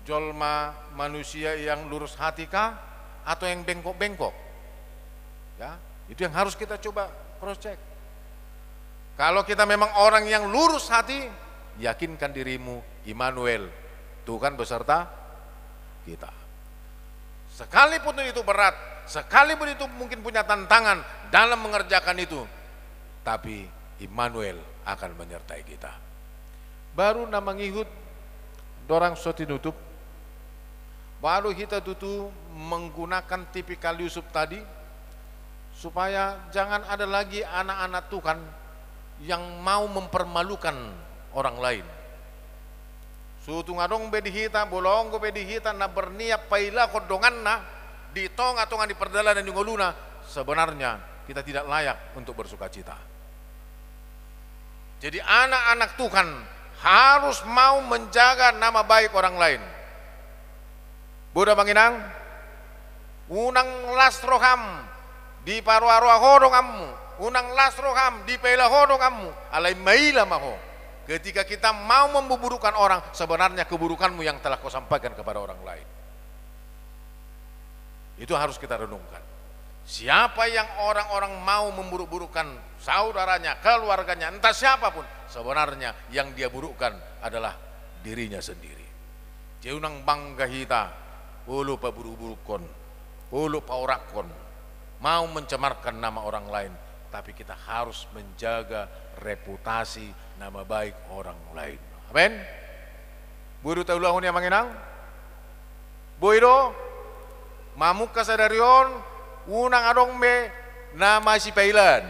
jolma manusia yang lurus hati kah, atau yang bengkok-bengkok? Ya, itu yang harus kita coba cross check. Kalau kita memang orang yang lurus hati, yakinkan dirimu, Immanuel, Tuhan beserta kita. Sekalipun itu berat, sekalipun itu mungkin punya tantangan dalam mengerjakan itu, tapi Immanuel akan menyertai kita. Baru na mangihut, dorang so tinutup. Baru hita tutu menggunakan tipikal Yusuf tadi, supaya jangan ada lagi anak-anak Tuhan yang mau mempermalukan orang lain. So tung adong be di hita, molo onggo be di hita na berniat pailahon donganna di tonga-tonga ni pardalanan ni ngoluna, sebenarnya kita tidak layak untuk bersukacita. Jadi, anak-anak Tuhan harus mau menjaga nama baik orang lain. Boi do, amang inang? Unang las roham diparoa-roa ho donganmu, unang las roham dipaila ho donganmu, alai maila ma ho. Ketika kita mau memburukkan orang, sebenarnya keburukanmu yang telah kau sampaikan kepada orang lain. Itu harus kita renungkan. Siapa yang orang-orang mau memburuk-burukkan saudaranya, keluarganya, entah siapapun, sebenarnya yang dia burukkan adalah dirinya sendiri. Jadi, unang bangga hita, olo paburuk-burukkon, olo paorakkon, mau mencemarkan nama orang lain, tapi kita harus menjaga reputasi, nama baik orang lain. Amin. Boi do taulahon i, amang inang? Boi do? Mamungka sadari on, unang adong be na masipailaan.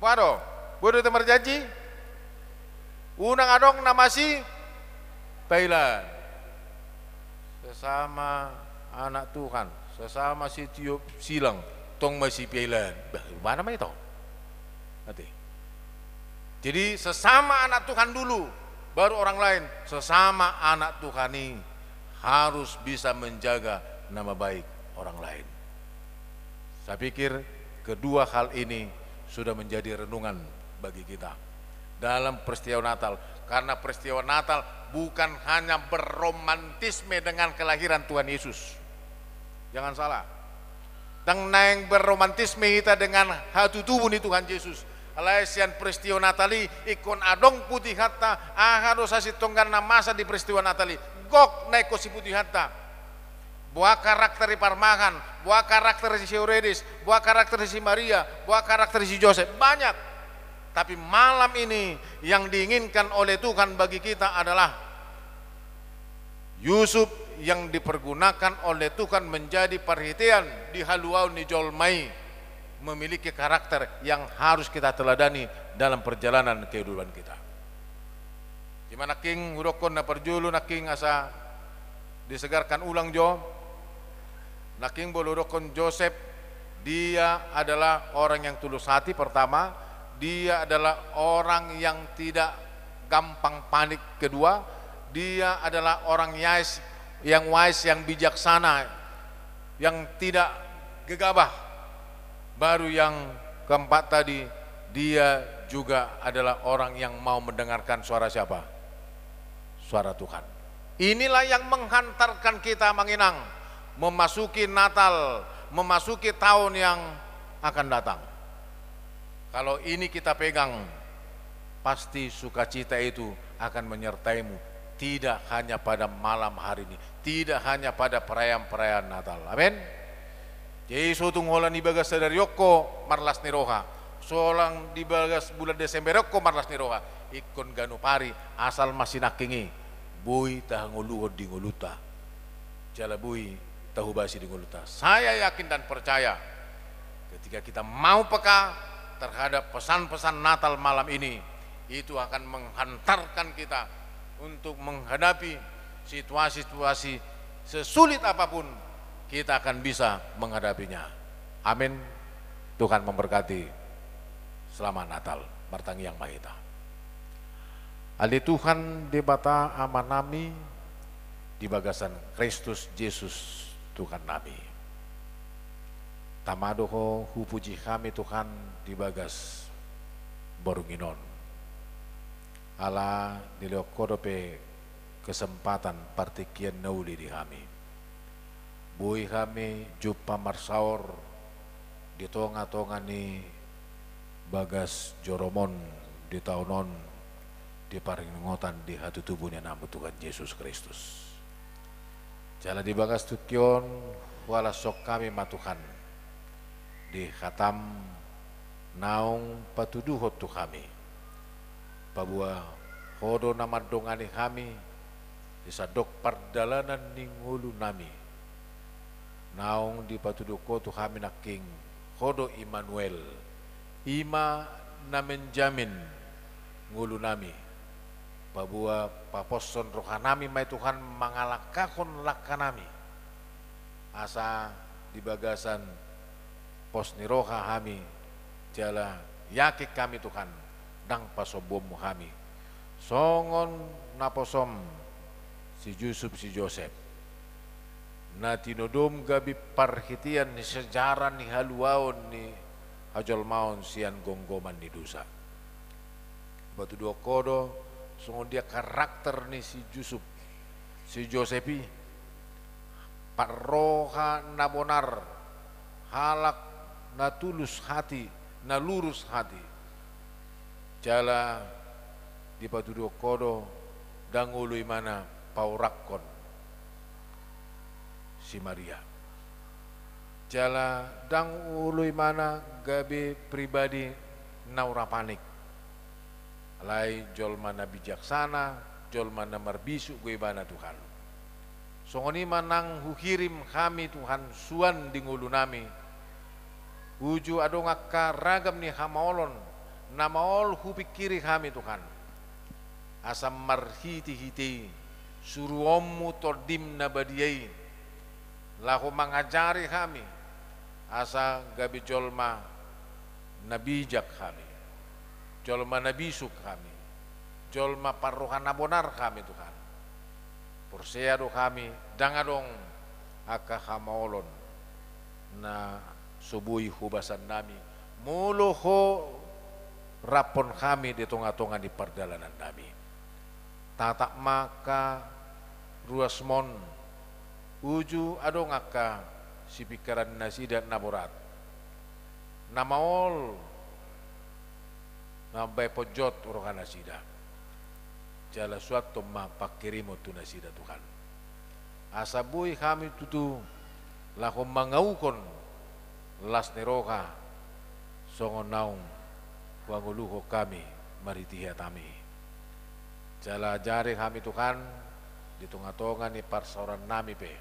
Boha do? Boi do hita marjanji? Unang adong na masipailaan. Sesama anak Tuhan, sesama sitiop silang, tong masipailaan. Bah, di mana ma i tong? Ate. Jadi, sesama anak Tuhan dulu, baru orang lain. Sesama anak Tuhan ini harus bisa menjaga nama baik orang lain. Saya pikir kedua hal ini sudah menjadi renungan bagi kita dalam peristiwa Natal. Karena peristiwa Natal bukan hanya berromantisme dengan kelahiran Tuhan Yesus. Jangan salah. Ndang naeng berromantisme hita dengan hatutubu ni Tuhan Jesus. Alai sian peristiwa Natal i, ingkon adong putihanta, aha do sasintongna na masa di peristiwa Natal i. Gok na ingkon siputihanta. Boha karakter ni parmahan, boha karakter ni si Herodes, boha karakter ni si Maria, boha karakter ni si Joseph. Banyak. Tapi malam ini yang diinginkan oleh Tuhan bagi kita adalah Yusuf yang dipergunakan oleh Tuhan menjadi parhitean di haluaon ni jolma i memiliki karakter yang harus kita teladani dalam perjalanan kehidupan kita. Ima nangkin hudokkon na parjolo nangkin asa disegarkan ulang jo. Nangkin molo hudokkon Josep, dia adalah orang yang tulus hati, pertama. Dia adalah orang yang tidak gampang panik, kedua. Dia adalah orang yais, yang wise, yang bijaksana, yang tidak gegabah. Baru yang keempat tadi, dia juga adalah orang yang mau mendengarkan suara siapa? suara Tuhan. Inilah yang menghantarkan kita, Amang Inang, memasuki Natal, memasuki tahun yang akan datang. Kalau ini kita pegang, pasti sukacita itu akan menyertaimu, tidak hanya pada malam hari ini, tidak hanya pada perayaan-perayaan Natal. Amin. Jadi, so tung holan di bagas sadari on ho marlas ni roha, so holan di bagas bulan Desember on ho marlas ni roha, ingkon ganup ari, asal ma sinangkin i boi tahangoluhon di ngolunta, jala boi tahobasi di ngolunta. Saya yakin dan percaya, ketika kita mau peka terhadap pesan-pesan Natal malam ini, itu akan menghantarkan kita untuk menghadapi situasi-situasi sesulit apapun, kita akan bisa menghadapinya. Amin. Tuhan memberkati. Selamat Natal. Martangiang ma hita. Ale Tuhan Debata Amanami, di bagasan Kristus Jesus Tuhannami, tama do Ho hupuji hami, Tuhan, di bagas borngin on. Ala dilehon Ho dope kesempatan partingkian na uli di hami. Boi hami jumpa marsaor di tonga-tonga ni bagas jorom on di taon on, di parningotan di hatutubu ni Anakmu Tuhan Jesus Kristus. Jala di bagas tingki on, hualashon hami ma Tuhan di hataM naung patuduhon tu hami. Paboa Ho do na mandongani hami di sandok pardalanan ni ngolunami. Naung dipatuduhon Ho tu hami nangkin, Ho do Immanuel, i ma na menjamin ngolunami. Paboa paposhon rohanami ma i Tuhan mangalangkahon langkanami, asa di bagasan pos ni roha hami, jala yakin hami Tuhan, ndang pasombuonMu hami, songon na posoM si Jusup si Josep, na tinodom gabe parhitean ni sejarah ni haluaon ni hajolmaon sian gomgoman ni dosa. Dipatuduhon Ho do songon dia karakter ni si Jusup, si Josep i, parroha na bonar, halak na tulus hati, na lurus hati. Jala dipatuduhon Ho do, ndang olo imana paurakkon si Maria. Jala ndang olo imana gabe pribadi na urapanik. Alai jolma na bijaksana, jolma na marbisuk do ibana Tuhan. Songon i ma nang huhirim hami Tuhan suan di ngolunami, uju adong angka ragam ni hamaolon na maol hupingkiri hami Tuhan. Asa marhitehite i suruonMu TondiM na badia i, laho mangajari hami, asa gabe jolma na bijak hami, jolma na bisuk hami, jolma parroha na bonar hami Tuhan. Porsea do hami, ndang adong angka hamaolon na so boi hobasannami, molo Ho raphon hami di tonga-tonga ni pardalanannami. Tatap ma angka ruasMon, uju adong angka sipingkiran nasida na borat, na maol mambahen ponjot rohanasida. Jala suanhon ma pangkirimon tu nasida Tuhan, asa boi hami tutu laho mangauhon las ni roha songon naung huangoluhon hami marhite hataMi. Jala ajari hami Tuhan di tonga-tonga ni parsaorannami pe,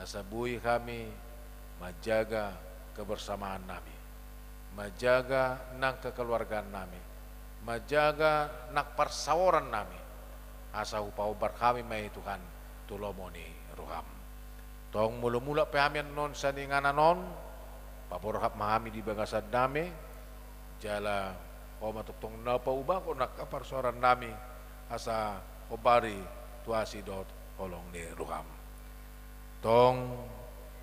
asa boi hami manjaga kebersamaannami, manjaga nang kekeluargaannami, manjaga nang parsaorannami, asa hupahombar hami ma i Tuhan tu lomo ni rohaM. Tong molo mulak pe hami annon sian inganan on, paborhat ma hami di bagasan dame, jala Ho ma tongtong na paubahon angka parsaorannami, asa hombari tu asi dohot holong ni rohaM. Tong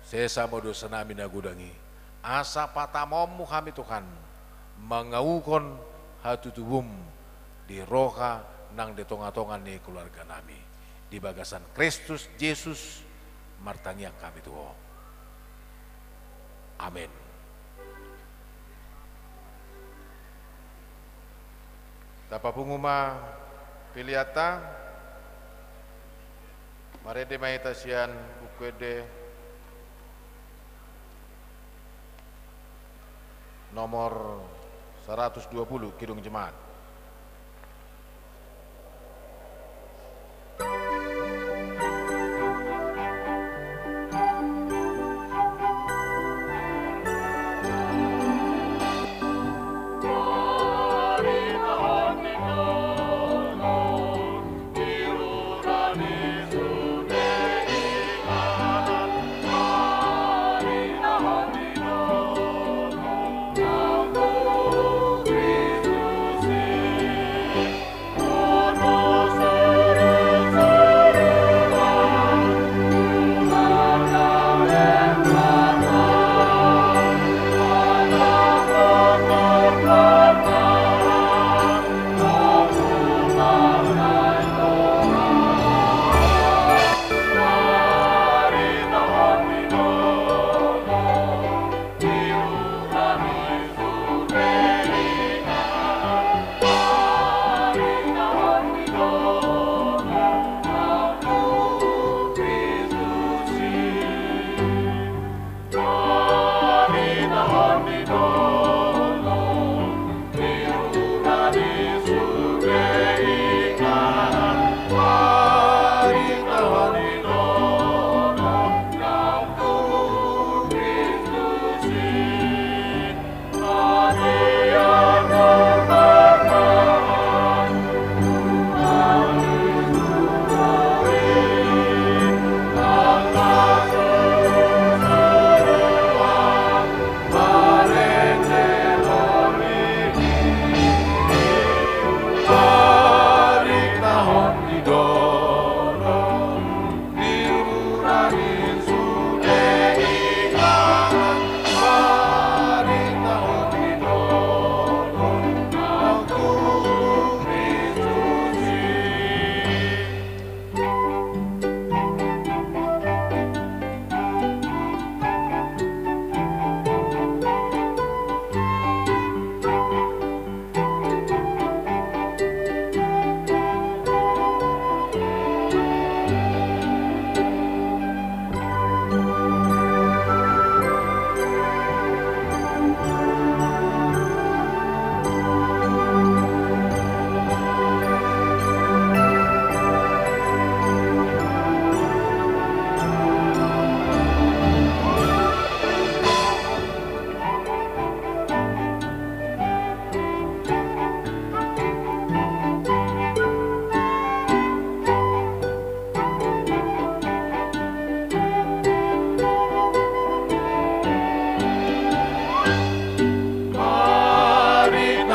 sesa ma dosanami na godang i, asa patamaonMu hami Tuhan, mangauhon hatutubuM di roha nang di tonga-tonga ni keluarga nami. Di bagasan Kristus Jesus martangiang hami tu Ho. Amen. Tapapungu ma peleanta. Marende ma hita sian Buku Ende nomor saratus dua pulu, Kidung Jemaat.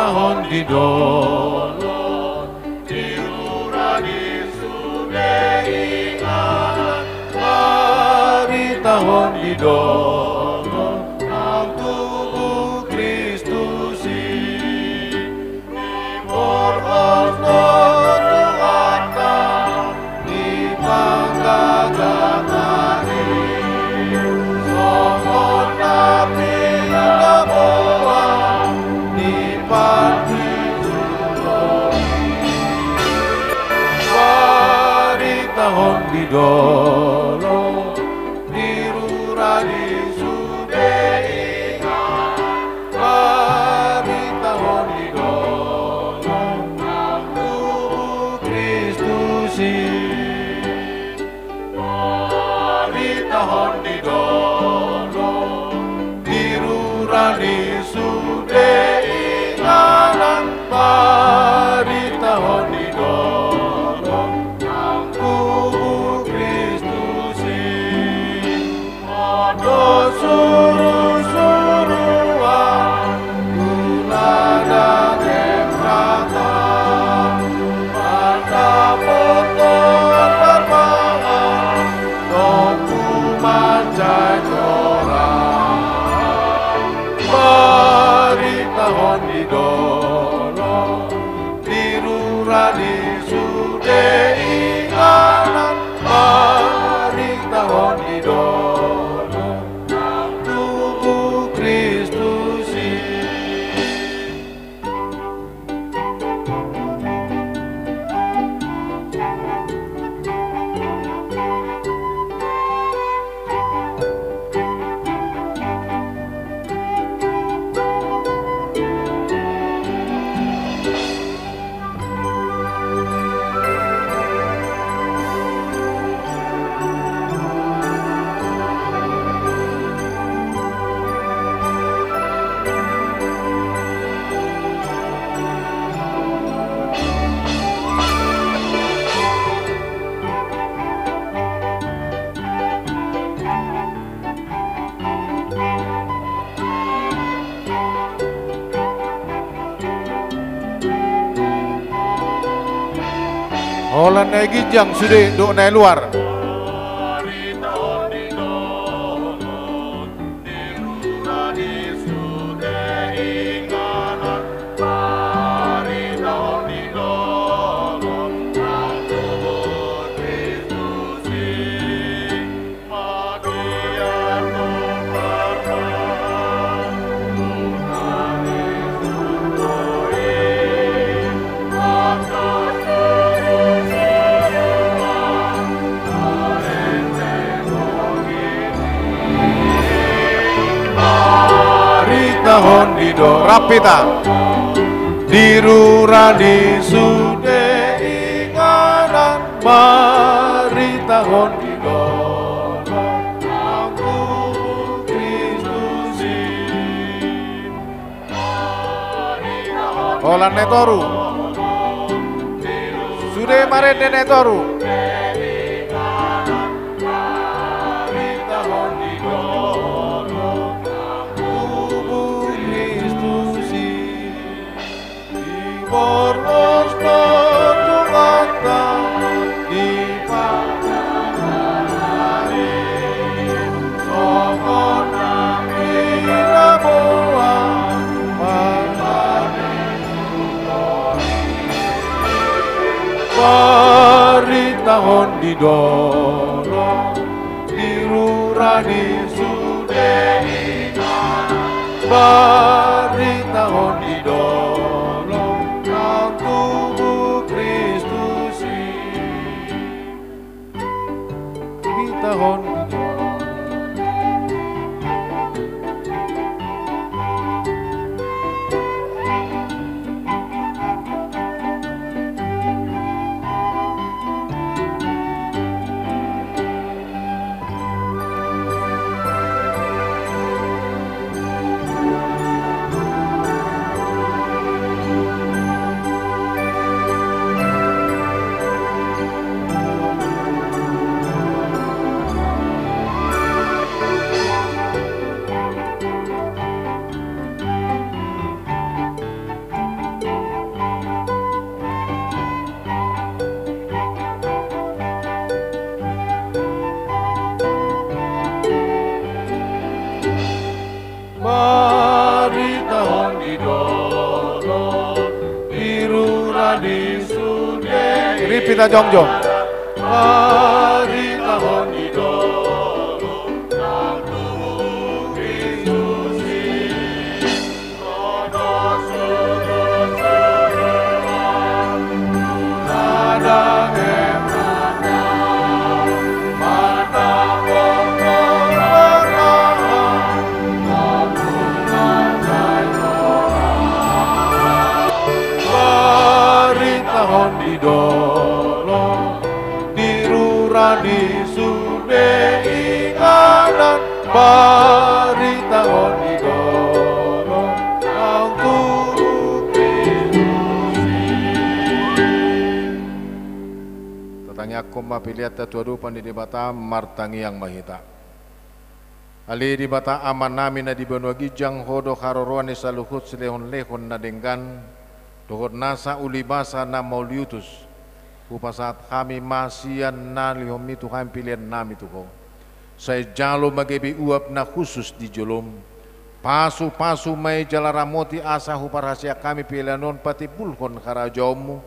Haritahon di dolok di rura di sude inganan, haritahon di dolok naung tubu Kristus i. Diborngos do Tuhanta di panggabean i, songon na pinaboa di partingkian i. Haritahon di dolok di rura di sude inganan, haritahon di dolok naung tubu Kristus i. Haritahon di dolok di rura di sude inganan, haritahon di dolok naung tubu Kristus. Holan na i ginjang sude dohot na i luar. Baritahon di do-, rap hita. Di rura di sude inganan, baritahon di dolok, tubu Kristus i. Holan na i toru. Sude marende na i toru. Baritahon di dolok, tubu Kristus i. Diborngos do Tuhanta di padang ari, songon na pinaboa. Baritahon di dolok, di rura di sude inganan, baritahon di dolok, naung tubu Kristus i. Baritahon. Baritahon di dolok, di rura di sude. Rap hita jongjong. Baritahon di dolok, tubu Kristus i. Baritahon di dolok, di rura di sude inganan, baritahon di dolok, naung tubu Kristus i. Tatangiangkon ma peleanta tu adopan ni Debata, martangiang ma hita. Ale Debata Amanami na di banua ginjang, Ho do haroroan ni saluhut silehonlehon na denggan, dohot nasa ulibasa na mauliutus. Hupasahat hami ma sian na nilehonMi tu hami peleannami tu Ho. Sai jalo ma gabe uap na hushus di joloM. Pasupasu ma i jala ramoti asa huparhaseang hami pelean on patimbulhon harajaonMu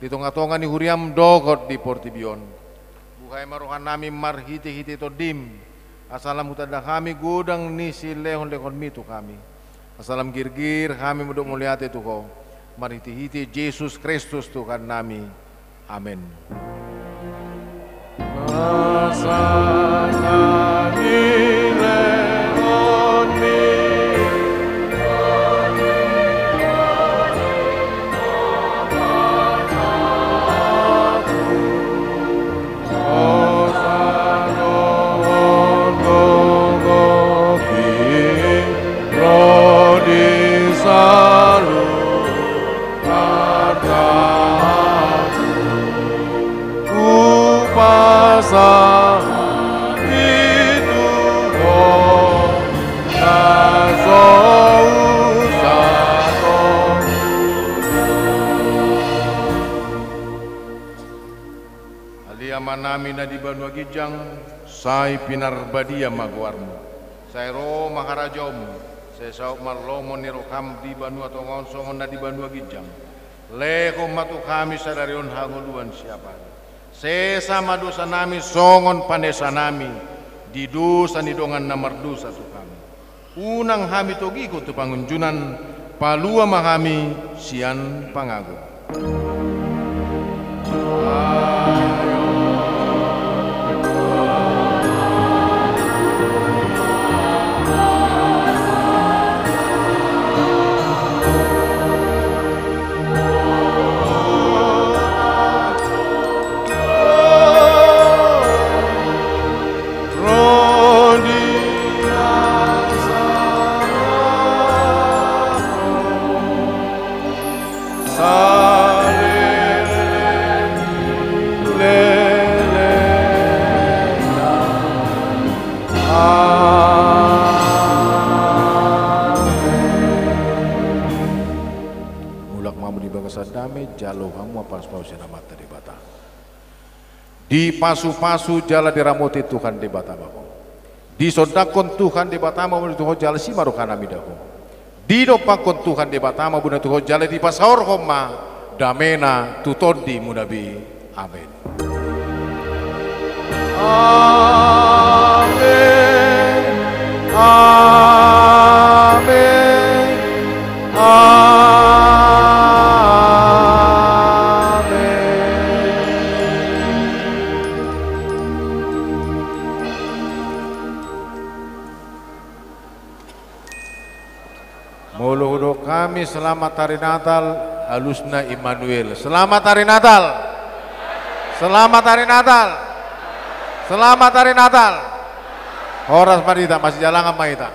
di tongatonga ni huriaM dohot di portibi on. Buhai ma rohanami marhitehite TondiM, asa lam hutanda hami godang ni silehonlehonMi tu hami. Asa lam girgir hami mandok mauliate tu Ho, marhitehite Jesus Kristus Tuhannami. Amen. Asa na nilehonMi. Hami na di banua ginjang, sai pinarbadia ma goarmu. Sai ro ma harajaonmu, sai saut ma lomo ni roham di banua tonga on songon na di banua ginjang. Lehon ma tu hami sadari on hangoluan siapari. Sesa ma dosanami songon panesanami di dosa ni dongan na mardosa tu hami. Unang hami togihon tu pangunjunan, palua ma hami sian pangago. Mulak ma hamu di bagasan dame, jalo hamu ma pasu-pasu ni Amanta Debata. Dipasupasu jala diramoti Tuhan Debata ma ho. Disondangkon Tuhan Debata ma muna tu ho jala asi ma rohana mida ho. Didompakkon Tuhan Debata ma muna tu ho jala dipasaorhon ma damena tu tondimuna be. Amen. Amen. Amen. Amen. Molo hudok hami selamat hari Natal, alusna Immanuel. Selamat hari Natal. Selamat hari Natal. Selamat hari Natal. Horas ma di hita, masijalangan ma hita.